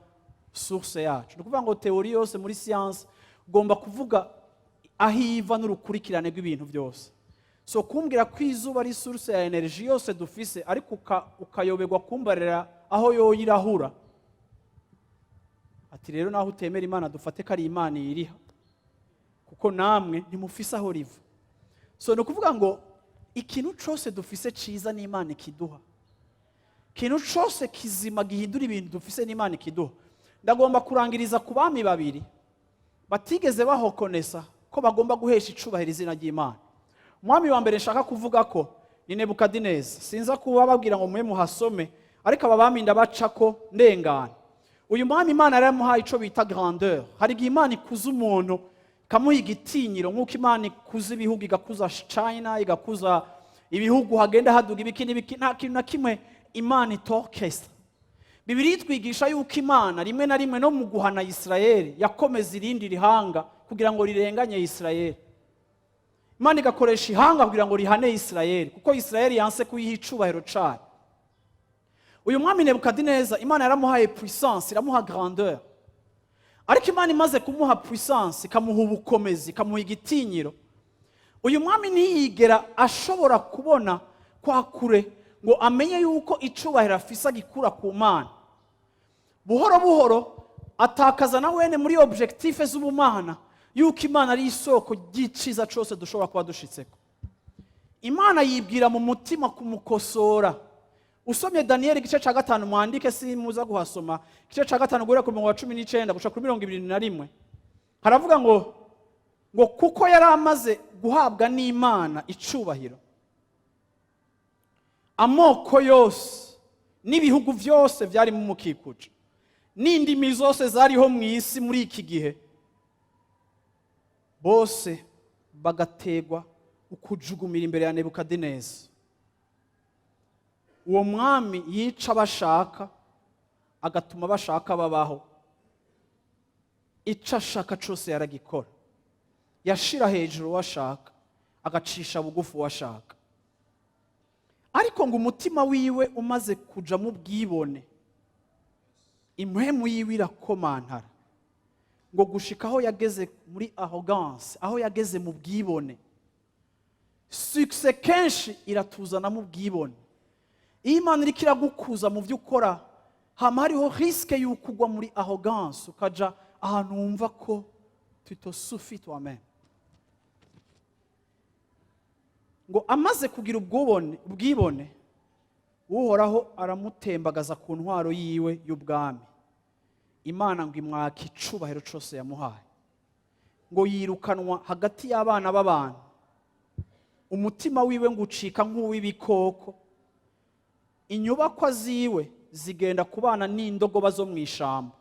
source yacu?" Ni ukuvuga ngo théorie yose muri science ugomba kuvuga aho iva n'urukurikirane rw'ibintu byose. So kumbwira ko izuba ari source ya énergie yose dufise, ariko ukayoberwa kumbarira aho yoyo irahura. Ati: "Rero naho utemera Imana, dufate ko ari Imana iriha, kuko namwe ntimufise aho riva." So ni ukuvuga ngo ikintu cyose dufise ciza ni Imana ikiduha. Ikintu cyose kizima gihindura ibintu dufise ni Imana ikiduha. Ndagomba kurangiriza ku bami babiri batigeze bahokonesa ko bagomba guhesha icubahiro izina ry'Imana. Umwami wa mbere nshaka kuvuga ko ni Nebukadineza. Sinza kuba babwira ngo mube muhasome, ariko aba bami ndabaca ko ndengana. Uyu mwami Imana yaramuhaye ico bita grandeur. Hari igihe Imana ikuza umuntu, ikamuha igitinyiro, nk'uko Imana ikuza ibihugu, igakuza China, igakuza ibihugu, hagenda haduga ibiki n'ibiki. Nta kintu na kimwe Imana itorkesa. Bibiliya itwigisha yuko Imana rimwe na rimwe no mu guhana Isirayeli yakomeza irindi rihanga kugira ngo rirenganye Isirayeli. Imana igakoresha ihanga kugira ngo rihane Isirayeli, kuko Isirayeli yanse kuyiha icubahiro cayo. Uyu mwami Nebukadineza, Imana yaramuhaye puissance, iramuha grandeur. Ariko Imana imaze kumuha puissance, ikamuha ubukomezi, ikamuha igitinyiro, uyu mwami yaratanguye kugira ambition. Uyu mwami ntiyigera ashobora kubona kwa kure ngo amenye yuko icubahiro afise agikura ku Mana. Buhoro buhoro atakaza na wene muri objectif z'ubumana, yuko Imana ari isoko ry'iciza cose dushobora kuba dushitseko. Imana yibwira mu mutima kumukosora. Usomye Daniyeli igice cya 5, mwandike, simuza guhasoma, igice cya 5 guhera ku murongo wa 19 gushika kuri 21, haravuga ngo kuko yari amaze guhabwa n'Imana icubahiro, amoko yose n'ibihugu byose byari mumukikuje n'indimi zose zariho mu isi muri iki gihe, bose bagategwa ukujugumira imbere ya Nebukadineza, uwo mwami yica bashaka, agatuma bashaka babaho. Icyo ashaka cyose yaragikora, yashira hejuru uwo ashaka, agacisha bugufi uwo ashaka. Ariko ngo umutima wiwe umaze kuja mu bwibone, impwemu yiwe irakomantara, ngo gushika aho yageze muri arrogance, aho yageze mu bwibone. Succès kenshi iratuzanamo ubwibone. Iyo Imana iriko iragukuza mu byo ukora, hama hariho risque y'uko ugwa muri arrogance, ukaja ahantu wumva ko tu te suffis toi-même. Ngo amaze kugira ubwibone, Uhoraho aramutembagaza ku ntwaro yiwe y'ubwami. Imana ngo imwaka icubahiro cose yamuhaye, ngo yirukanwa hagati y'abana b'abantu. Umutima wiwe ngo ucika nk'uw'ibikoko, inyubakwa ziwe zigenda kubana n'indogoba zo mu ishamba.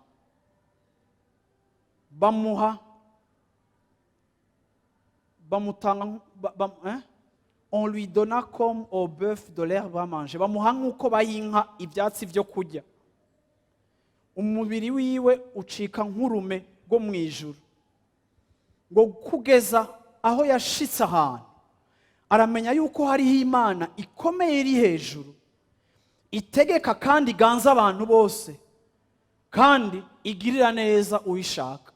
Bamuha, bamutanga hein? On lui donna comme au bœuf de l'herbe à manger, bamuha nk'uko bayinka ibyatsi byo kurya. Umubiri wiwe ucika nk'urume rwo mu ijuru, ngo kugeza aho yashitse ahantu aramenya yuko hariho Imana ikomeye iri hejuru, itegeka kandi iganza abantu bose, kandi igirira neza uyishaka.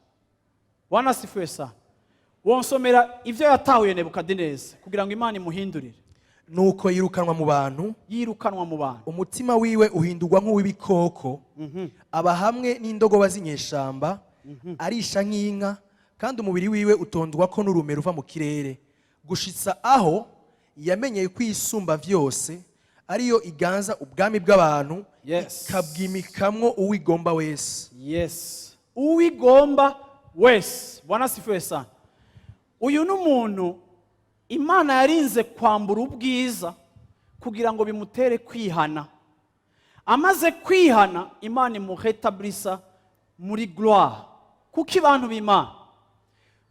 Bwana asifiwe sana. Wonsomera ibyo yatahuye Nebukadineza kugira ngo Imana imuhindurire? Nuko yirukanwa mu bantu. Yirukanwa mu bantu. Umutima wiwe uhindurwa nk'uw'ibikoko, aba hamwe n'indogoba z'inyeshamba, arisha nk'inka, kandi umubiri wiwe utondwa ko n'urume ruva mu kirere, gushitsa aho yamenyeye ko Isumba vyose ariyo iganza ubwami bw'abantu, ikabwimikamwo uwigomba wese. Yes, uwigomba wese. Bwana asifiwe sana. Uyu ni umuntu Imana yarinze kwambura ubwiza kugira ngo bimutere kwihana. Amaze kwihana, Imana imurétablissa muri gloire. Kuko abantu b'Imana,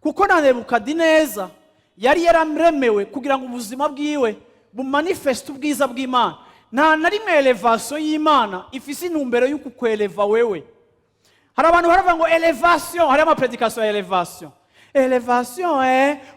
kuko na Nebukadineza yari yararemewe kugira ngo ubuzima bwiwe bumanifeste ubwiza bw'Imana. Nta na rimwe élévation y'Imana ifise intumbero y'uku kwéleva wewe. Hari abantu baravuga ngo élévation, hariho amaprédication ya élévation, élévation,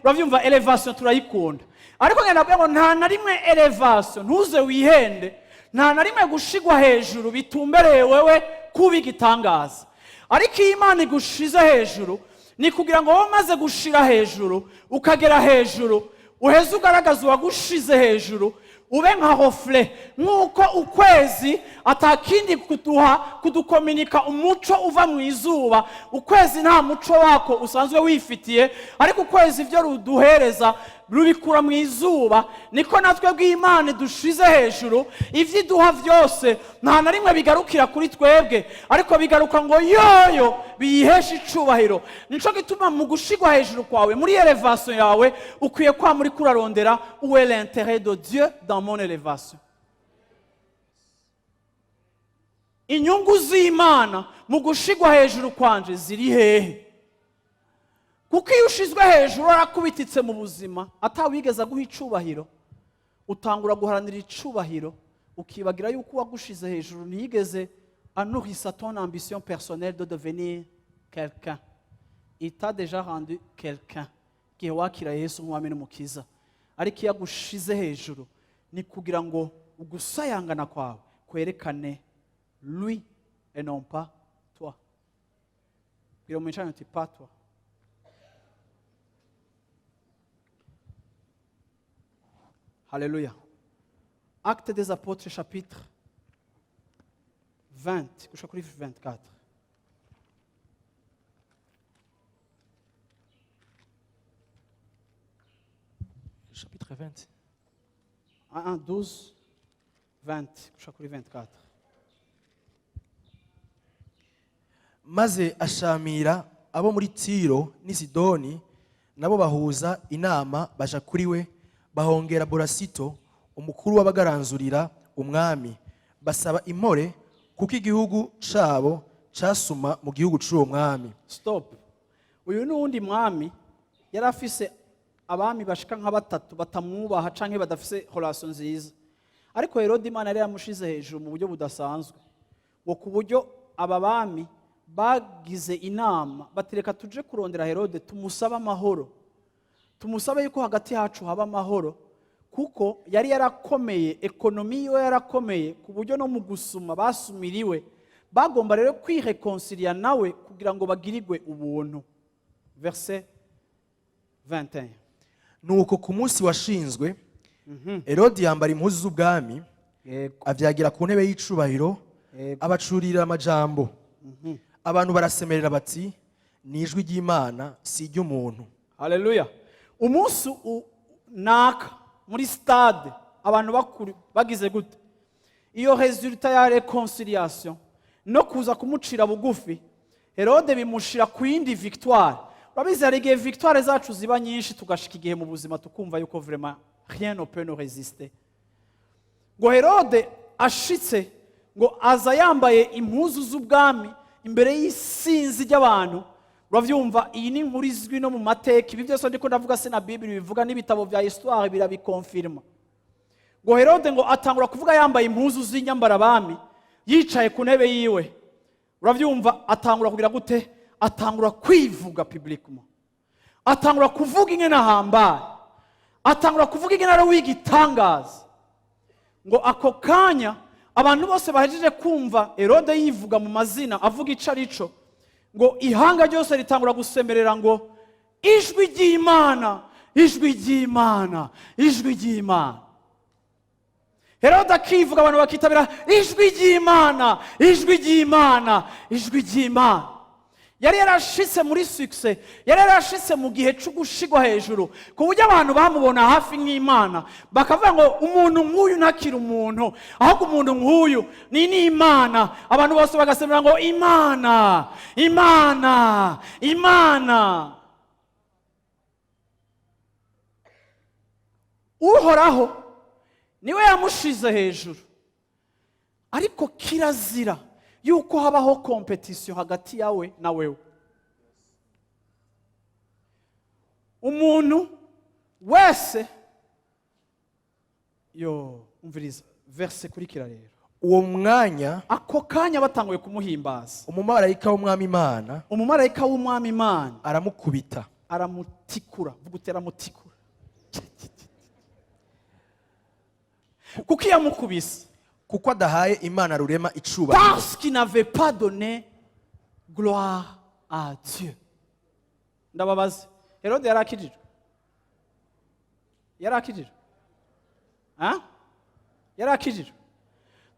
uravyumva, élévation turayikunda. Ariko ngenda ndavuga ngo nta na rimwe élévation, ntuze wihende, nta na rimwe gushigwa hejuru bitumbereye wewe kuba igitangaza. Ariko iyo Imana igushize hejuru, ni kugira ngo wowe umaze gushira hejuru, ukagera hejuru, uheze ugaragaza uwagushize hejuru, ube nka reflet. Nk'uko ukwezi atakindi kuduha kudukominika umuco uva mu izuba, ukwezi nta muco wako usanzwe wifitiye, ariko ukwezi ibyo ruduhereza rubikura mu izuba, niko natwe bw'Imana dushize hejuru, ibyo iduha byose nta na rimwe bigarukira kuri twebwe, ariko bigaruka ngo yoyo biyiheshe icubahiro. Nico gituma mu gushigwa hejuru kwawe, muri élévation yawe, ukwiye kwa muri kurarondera: où est l'intérêt de Dieu dans mon élévation? Inyungu z'Imana mu gushigwa hejuru kwanje ziri hehe? Kuko iyo ushizwe hejuru warakubititse mu buzima, atawigeze aguha icubahiro, utangura guharanira icubahiro, ukibagira yuko uwagushize hejuru ntiyigeze anourrissa ton ambition personnelle de devenir quelqu'un. Il t'a déjà rendu quelqu'un igihe wakira Yesu nk'umwami n'Umukiza. Ariko iyo agushize hejuru, ni kugira ngo ugusayangana kwawe kwerekane lui et non pas toi. Bwira mu uti: pas toi. Haleluya. Acte des Apôtres, chapitre 20 gushika kuri 24. Chapitre 20. 1, 12, 20 gushika kuri 24. Maze ashamira abo muri Tiro n'i Sidoni, nabo bahuza inama baja kuri we, bahongera Borasito, umukuru w'abagaranzurira umwami, basaba impore kuko igihugu cabo casuma mu gihugu c'uwo mwami. Stop. Uyu ni uwundi mwami yari afise abami bashika nka batatu batamwubaha canke badafise relation nziza, ariko Herode Imana yari yamushize hejuru mu buryo budasanzwe, ngo ku buryo aba bami bagize inama batereka: "Tuje kurondera Herode, tumusabe amahoro, tumusabe yuko hagati yacu haba amahoro," kuko yari yarakomeye, économie yiwe yarakomeye ku buryo no mu gusuma basumiriwe. Bagomba rero kwiréconcilier nawe kugira ngo bagirirwe ubuntu. Verset 21. Nuko ku munsi washinzwe, Herodi yambara impuzu z'ubwami, avyagira ku ntebe y'icubahiro, abacurira amajambo. Abantu barasemerera bati: "Ni ijwi ry'Imana, si iry'umuntu." Haleluya. Umunsi naka muri stade, abantu bakuru bagize gute? Iyo résultat ya réconciliation no kuza kumucira bugufi, Herode bimushira ku yindi victoire. Urabizi, hari igihe victoire zacu ziba nyinshi, tugashika igihe mu buzima tukumva yuko vraiment rien ne peut nous résister. Ngo Herode ashitse, ngo aza yambaye impuzu z'ubwami imbere y'isinzi ry'abantu. Urabyumva, iyi ni inkuru izwi no mu mateka. Ibi byose ndiko ndavuga se na Bibiri bivuga, n'ibitabo bya histoire birabiconfirma. Ngo Herode ngo atangura kuvuga yambaye impuzu z'inyambarabami, yicaye ku ntebe yiwe. Urabyumva, atangura kugira gute? Atangura kwivuga publiquement, atangura kuvuga ingene ahambaye, atangura kuvuga ingene ari uw'igitangaza. Ngo ako kanya abantu bose bahejeje kumva Herode yivuga mu mazina, avuga ico ari cyo, ngo ihanga ryose ritangura gusemerera ngo: "Ijwi ry'Imana, ijwi ry'Imana, ijwi ry'Imana." Herode akivuga, abantu bakitabira: "Ijwi ry'Imana, ijwi ry'Imana, ijwi ry'Imana." Yari yarashitse muri succès, yari yarashitse mu gihe cyo gushigwa hejuru, ku buryo abantu bamubona hafi nk'Imana, bakavuga ngo: "Umuntu nk'uyu ntakiri umuntu, ahubwo umuntu nk'uyu ni n'Imana." Abantu bose bagasemera ngo: "Imana, Imana, Imana." Uhoraho niwe yamushize hejuru, ariko kirazira yuko habaho compétition hagati yawe na wewe. Umuntu wese yo umviriza verset kurikira rero. Uwo mwanya, Ako kanya batanguye kumuhimbaza, umumarayika w'Umwami Imana umumarayika w'Umwami Imana aramukubita, aramutikura. Vuga uti: "Aramutikura." Kuko iyo amukubise, kuko adahaye Imana Rurema icubahiro. Parce qu'il n'avait pas donné gloire à Dieu. Ndababaza, Herode yari akijijwe? Yari akijijwe? Ah? Yari akijijwe?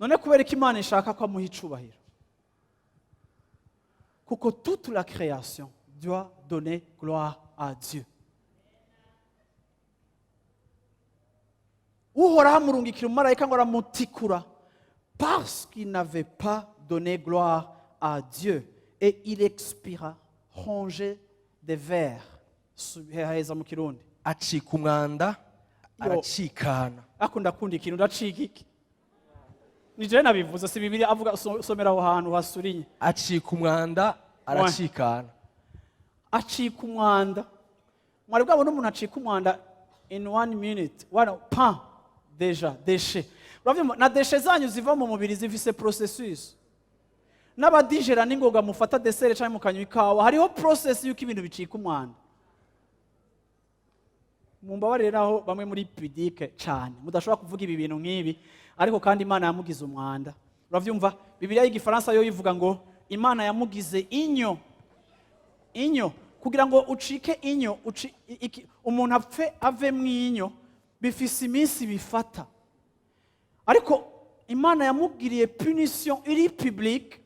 None kubera ko Imana ishaka ko amuha icubahiro, kuko toute la création doit donner gloire à Dieu. Uhoraho amurungikira umumarayika ngo aramutikura parce qu'il n'avait pas donné gloire à Dieu, et il expira rongé des vers. Heza mu Kirundi. Acika umwanda, Yo. aracikana. Ako ndakunda ikintu, ndacika iki? Ni jewe nabivuze, si Bibiliya avuga. Somera aho hantu hasurinye. Acika umwanda, aracikana. Acika umwanda. Mwari bwabona umuntu acika umwanda in one minute, one pan, déjà déchet? Uravyumva, na déchets zanyu ziva mu mubiri zifise processus. N'abadigéra n'ingoga, mufata dessert cyangwa mukanywa ikawa, hariho process y'uko ibintu bicika umwanda. Mumbabarire naho bamwe muri pudique cyane mudashobora kuvuga ibi bintu nk'ibi, ariko kandi Imana yamugize umwanda. Uravyumva, Bibiliya y'Igifaransa yo ivuga ngo Imana yamugize inyo. Inyo, kugira ngo ucike inyo, umuntu apfe ave mu inyo, bisaba yuko inyo ibanza kuba. Bifise iminsi bifata, ariko Imana yamubwiriye punition iri publique,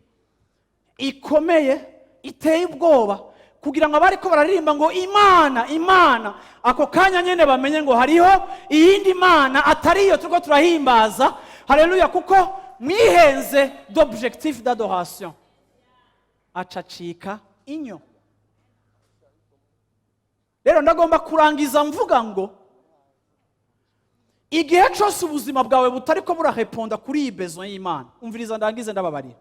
ikomeye, iteye ubwoba, kugira ngo abariko bararirimba ngo "Imana, Imana", ako kanya nyene bamenye ngo hariho iyindi mana atari iyo turiko turahimbaza. Haleluya! Kuko mwihenze d'objectif d'adoration, acacika inyo. Rero ndagomba kurangiza mvuga ngo igihe cyose ubuzima bwawe butariko burareponda kuri iyi besoin y'Imana, umviriza ndangize, ndababarira,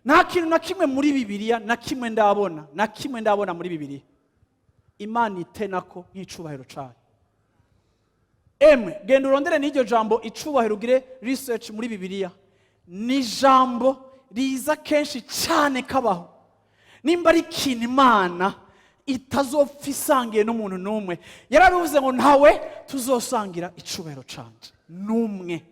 nta kintu na kimwe muri Bibiliya, na kimwe ndabona, na kimwe ndabona muri Bibiliya Imana itenako nk'icubahiro cayo. Emwe, genda urondere n'iryo jambo icubahiro, ugire research muri Bibiliya, ni ijambo riza kenshi cyane kabaho. Nimba ari ikintu Imana itazopfa isangiye n'umuntu n'umwe, yarabivuze ngo ntawe tuzosangira icubahiro canje n'umwe.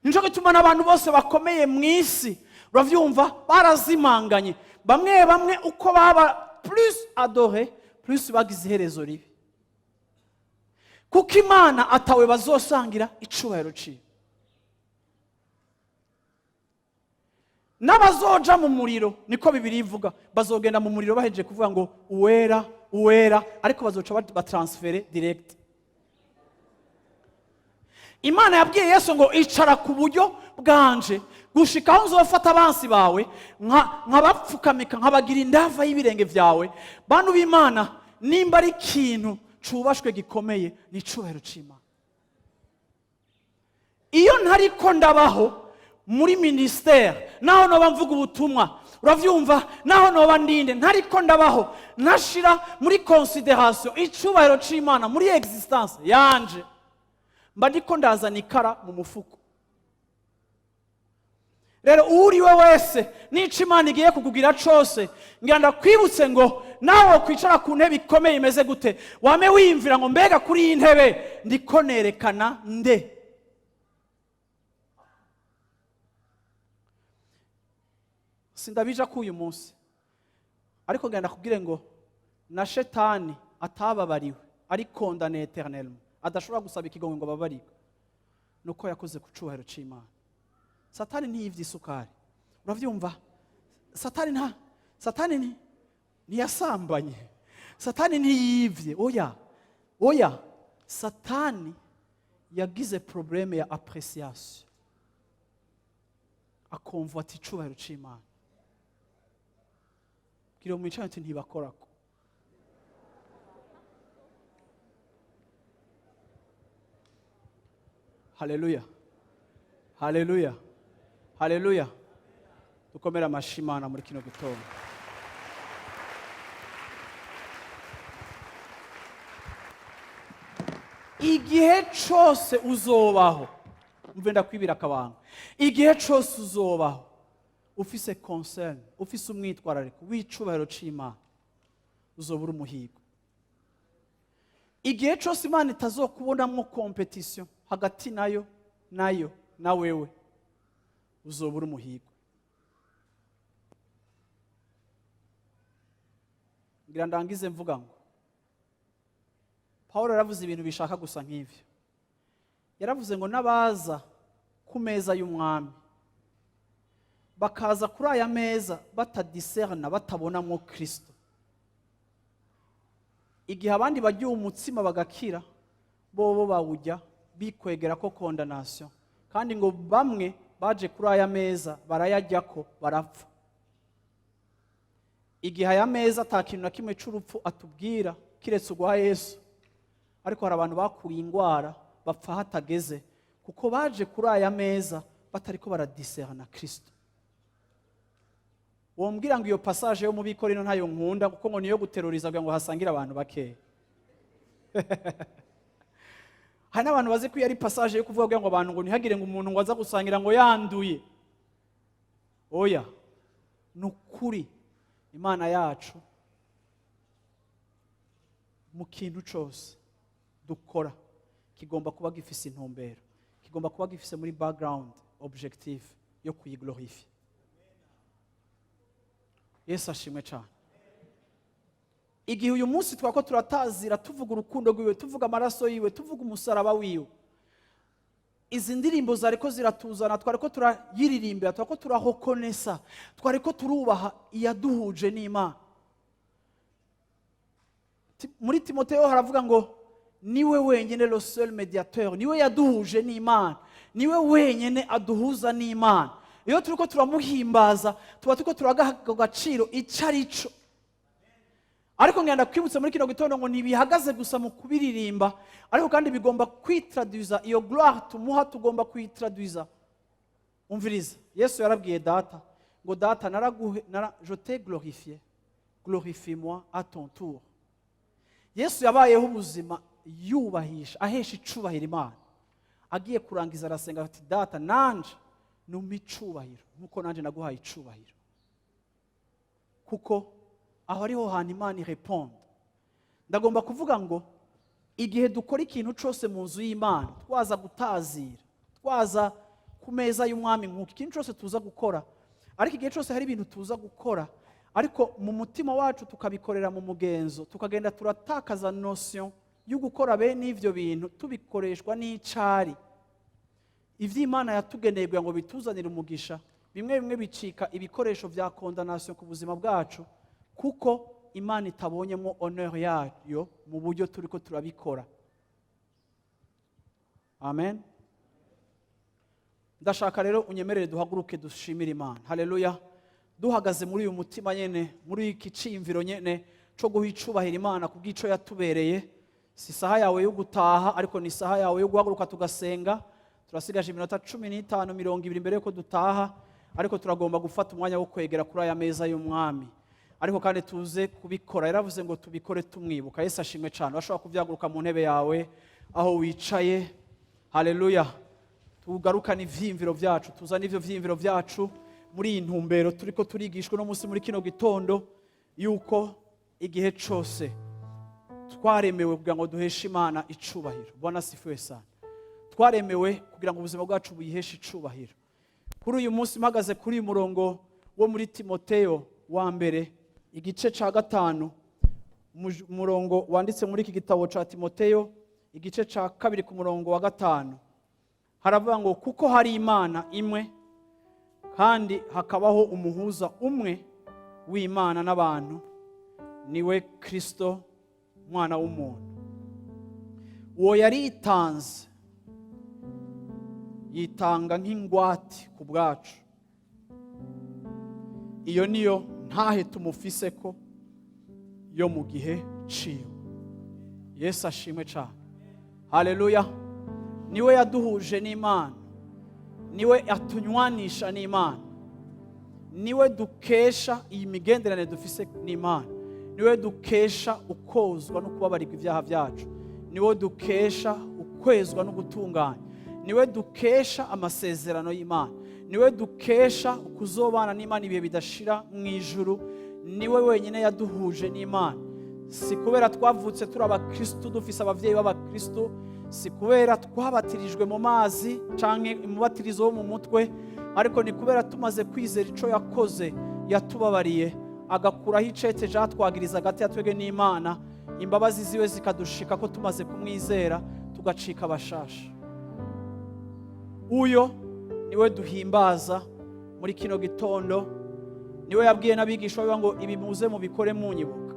Nico gituma n'abantu bose bakomeye mu isi, uravyumva, barazimanganye. Bamwe bamwe, uko baba plus adoré, plus bagize iherezo ribi, kuko Imana atawe bazosangira icubahiro ciwe. N'abazoja mu muriro, niko Bibiri ivuga, bazogenda mu muriro bahejeje kuvuga ngo "Uwera, uwera", ariko bazoca batransfere direct. Imana yabwiye Yesu ngo "Icara ku buryo bwanje gushika aho nzofata abansi bawe nkabapfukamika, nkabagira indava y'ibirenge byawe." Bantu b'Imana, nimba ari ikintu cubashwe gikomeye, ni icubahiro c'Imana. Iyo ntariko ndabaho muri ministère, naho noba mvuga ubutumwa, uravyumva, naho noba ndinde, ntariko ndabaho ntashira muri considération icubahiro c'Imana muri existence yanje, mba ndiko ndazana ikara mu mufuko. Rero uwo wese n'ico Imana igiye kukugira cose, ngira ndakwibutse ngo nawe kwicara ku ntebe ikomeye imeze gute, wame wiyumvira ngo "Mbega kuri iyi ntebe ndiko nerekana nde?" Sindabija ko uyu munsi, ariko ngenda kubwire ngo na shetani atababariwe, ari condamné éternellement, adashobora gusaba ikigongo ngo ababarirwe, nuko yakoze ku cubahiro c'Imana. Satani ntiyivye isukari, uravyumva? Satani nta satani ntiyasambanye, satani ntiyivye, oya, oya. Satani yagize problème ya appréciation, akomva ati icubahiro c'Imana. Bwira mwicaranye uti "Ntibakorako." Haleluya, haleluya, haleluya! Dukomere amashi Imana muri kino gitondo. Igihe cose uzobaho, mve ndakwibira akabanga, igihe cose uzobaho ufise concern, ufise umwitwarariko w'icubahiro c'Imana, uzoba uri umuhigo. Igihe cose Imana itazokubonamwo compétition hagati nayo na wewe, uzoba uri umuhigo. Ngira ndangize mvuga ngo Paul yaravuze ibintu bishaka gusa nk'ivyo. Yaravuze ngo n'abaza ku meza y'umwami, bakaza kuri aya meza batadiserna, batabonamwo Kristo, igihe abandi barya umutsima bagakira, bobo bawujya bikwegera ko condamnation. Kandi ngo bamwe baje kuri aya meza barayajyako barapfa. Igihe aya meza ata kintu na kimwe c'urupfu atubwira kiretse urwa Yesu, ariko hari abantu bakuye indwara bapfa hatageze, kuko baje kuri aya meza batariko baradiserna Kristo. Wombwira ngo iyo passage yo mu Bikorino ntayo nkunda, kuko ngo niyo guteroriza kugira ngo hasangire abantu bakeya. Hari n'abantu bazi ko iyo ari passage yo kuvuga ngo abantu ngo ntihagire ngo umuntu ngo aza gusangira ngo yanduye. Oya, ni ukuri, Imana yacu mu kintu cyose dukora kigomba kuba gifise intumbero, kigomba kuba gifise muri background objectif yo kuyiglorifier. Yesu ashimwe cyane. Igihe uyu munsi twako turatazira, tuvuga urukundo rwiwe, tuvuga amaraso yiwe, tuvuga umusaraba wiwe, izi ndirimbo zariko ziratuzana, twariko turayiririmbira, twariko turahokonesa, twariko turubaha iyaduhuje n'Imana. Muri Timoteyo haravuga ngo niwe wenyine, le seul médiateur, niwe yaduhuje n'Imana, niwe wenyine aduhuza n'Imana. Iyo turiko turamuhimbaza, tuba turiko turagaha agaciro ico ari cyo. Ariko ngenda kwibutsa muri kino gitondo ngo ntibihagaze gusa mu kubiririmba, ariko kandi bigomba kwitraduza. Iyo gloire tumuha tugomba kuyitraduza. Umviriza, Yesu yarabwiye Data ngo: "Data, naraguhe nara, je t'ai glorifié, glorifie moi à ton tour." Yesu yabayeho ubuzima yubahisha, ahesha icubahiro Imana. Agiye kurangiza arasenga ati: "Data, nanje numpa icubahiro nkuko nanje naguhaye icubahiro." Kuko aho ariho hantu Imana ireponda. Ndagomba kuvuga ngo igihe dukora ikintu cyose mu nzu y'Imana, twaza gutazira, twaza ku meza y'Umwami, nk'uko ikintu cyose tuza gukora, ariko igihe cyose hari ibintu tuza gukora ariko mu mutima wacu tukabikorera mu mugenzo, tukagenda turatakaza notion yo gukora bene ivyo bintu tubikoreshwa n'icari ivy'Imana yatugeneye kugira ngo bituzanire umugisha. Bimwe bimwe bicika ibikoresho vya condamnation ku buzima bwacu, kuko Imana itabonyemo honneur yayo mu buryo turiko turabikora. Amen. Ndashaka rero unyemerere duhaguruke, dushimire Imana. Haleluya! Duhagaze muri uyu mutima nyene, muri iki ciyumviro nyene co guha icubahiro Imana ku bw'ico yatubereye. Si isaha yawe yo gutaha, ariko ni isaha yawe yo guhaguruka tugasenga. Turasigaje iminota 15, 20 mbere yuko dutaha, ariko turagomba gufata umwanya wo kwegera kuri aya meza y'Umwami, ariko kandi tuze kubikora. Yaravuze ngo tubikore tumwibuka. Yesu ashimwe cyane. Urashobora kubyaguruka mu ntebe yawe aho wicaye. Haleluya! Tugarukane ivyiyumviro byacu, tuzane ivyo vyiyumviro byacu muri iyi ntumbero turiko turigishwa uno munsi muri kino gitondo, yuko igihe cose twaremewe kugira ngo duheshe Imana icubahiro. Bwana asifiwe sana. Twaremewe kugira ngo ubuzima bwacu buyiheshe icubahiro. Kuri uyu munsi mpagaze kuri uyu murongo wo muri Timoteyo wa mbere, igice ca 5, umurongo wanditse muri iki gitabo ca Timoteyo, igice ca 2 ku murongo wa 5, haravuga ngo: "Kuko hari Imana imwe, kandi hakabaho umuhuza umwe w'Imana n'abantu, niwe Kristo mwana w'umuntu. Uwo yaritanze, yitanga nk'ingwate ku bwacu. Iyo niyo ntahe tumufise ko yo mu gihe ciwe." Yesu ashimwe cyane. Haleluya! Niwe yaduhuje n'Imana, niwe atunywanisha n'Imana, niwe dukesha iyi migenderanire dufise n'Imana, niwe dukesha ukozwa no kubabarirwa ibyaha byacu, niwe dukesha ukwezwa no gutunganya, niwe dukesha amasezerano y'Imana, niwe dukesha kuzobana n'Imana ibihe bidashira mu ijuru. Niwe wenyine yaduhuje n'Imana. Si kubera twavutse turi abakristu, dufise ababyeyi b'abakristu, si kubera twabatirijwe mu mazi canke umubatirizo wo mu mutwe, ariko ni kubera tumaze kwizera ico yakoze, yatubabariye, agakuraho icete catwagiriza hagati ya twebwe n'Imana, imbabazi ziwe zikadushika ko tumaze kumwizera, tugacika abashasha. Uyo niwe duhimbaza muri kino gitondo. Niwe yabwiye n'abigishwa biwe ngo: "Ibi muze mubikore munyibuka."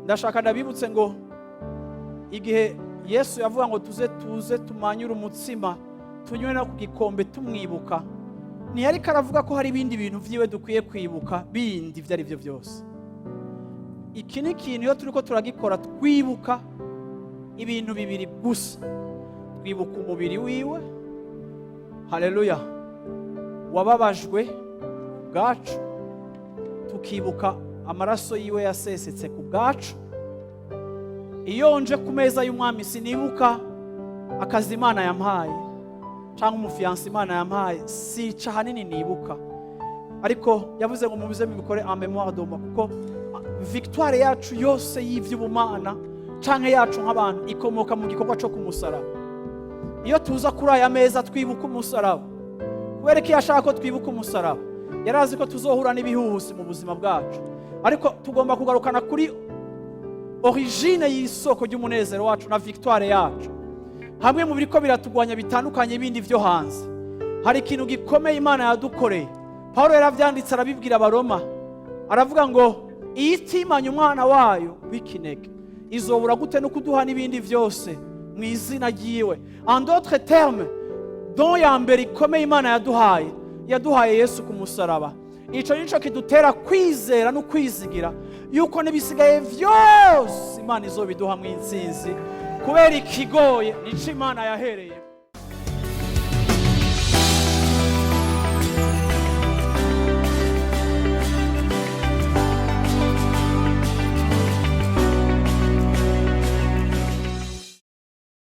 Ndashaka ndabibutse ngo igihe Yesu yavuga ngo tuze tumanyure umutsima, tunywe no ku gikombe tumwibuka, ntiyariko aravuga ko hari ibindi bintu vyiwe dukwiye kwibuka bindi ibyo ari byo byose. Iki ni ikintu iyo turiko turagikora twibuka ibintu bibiri gusa: twibuka umubiri wiwe, haleluya, wababajwe bwacu, tukibuka amaraso yiwe yasesetse ku bwacu. Iyo nje ku meza y'Umwami, sinibuka akazi Imana yampaye cyangwa umu fiancé Imana yampaye, sica ahanini nibuka. Ariko yavuze ngo mubize mubikore en mémoire de moi, kuko victoire yacu yose y'ivy'ubumana canke yacu nk'abantu ikomoka mu gikorwa cyo kumusaraba. Iyo tuza kuri aya meza, twibuka umusaraba. Kubera ko iyo ashaka ko twibuka umusaraba, yari azi ko tuzohura n'ibihuhusi mu buzima bwacu. Ariko tugomba kugarukana kuri origine y'isoko ry'umunezero wacu na victoire yacu. Hamwe mu biriko biratugwanya bitandukanye bindi vyo hanze, hari ikintu gikomeye Imana yadukoreye. Paulo yaravyanditse, arabibwira Abaroma, aravuga ngo: "Iyo itimanye umwana wayo w'ikinege, izobura gute no kuduha n'ibindi vyose mu izina ryiwe?" En d'autres termes, don ya mbere ikomeye Imana yaduhaye, yaduhaye Yesu ku musaraba. Ico nico kidutera kwizera no kwizigira yuko n'ibisigaye vyose Imana izobiduha mu intsinzi, kubera ikigoye nico Imana yahereye.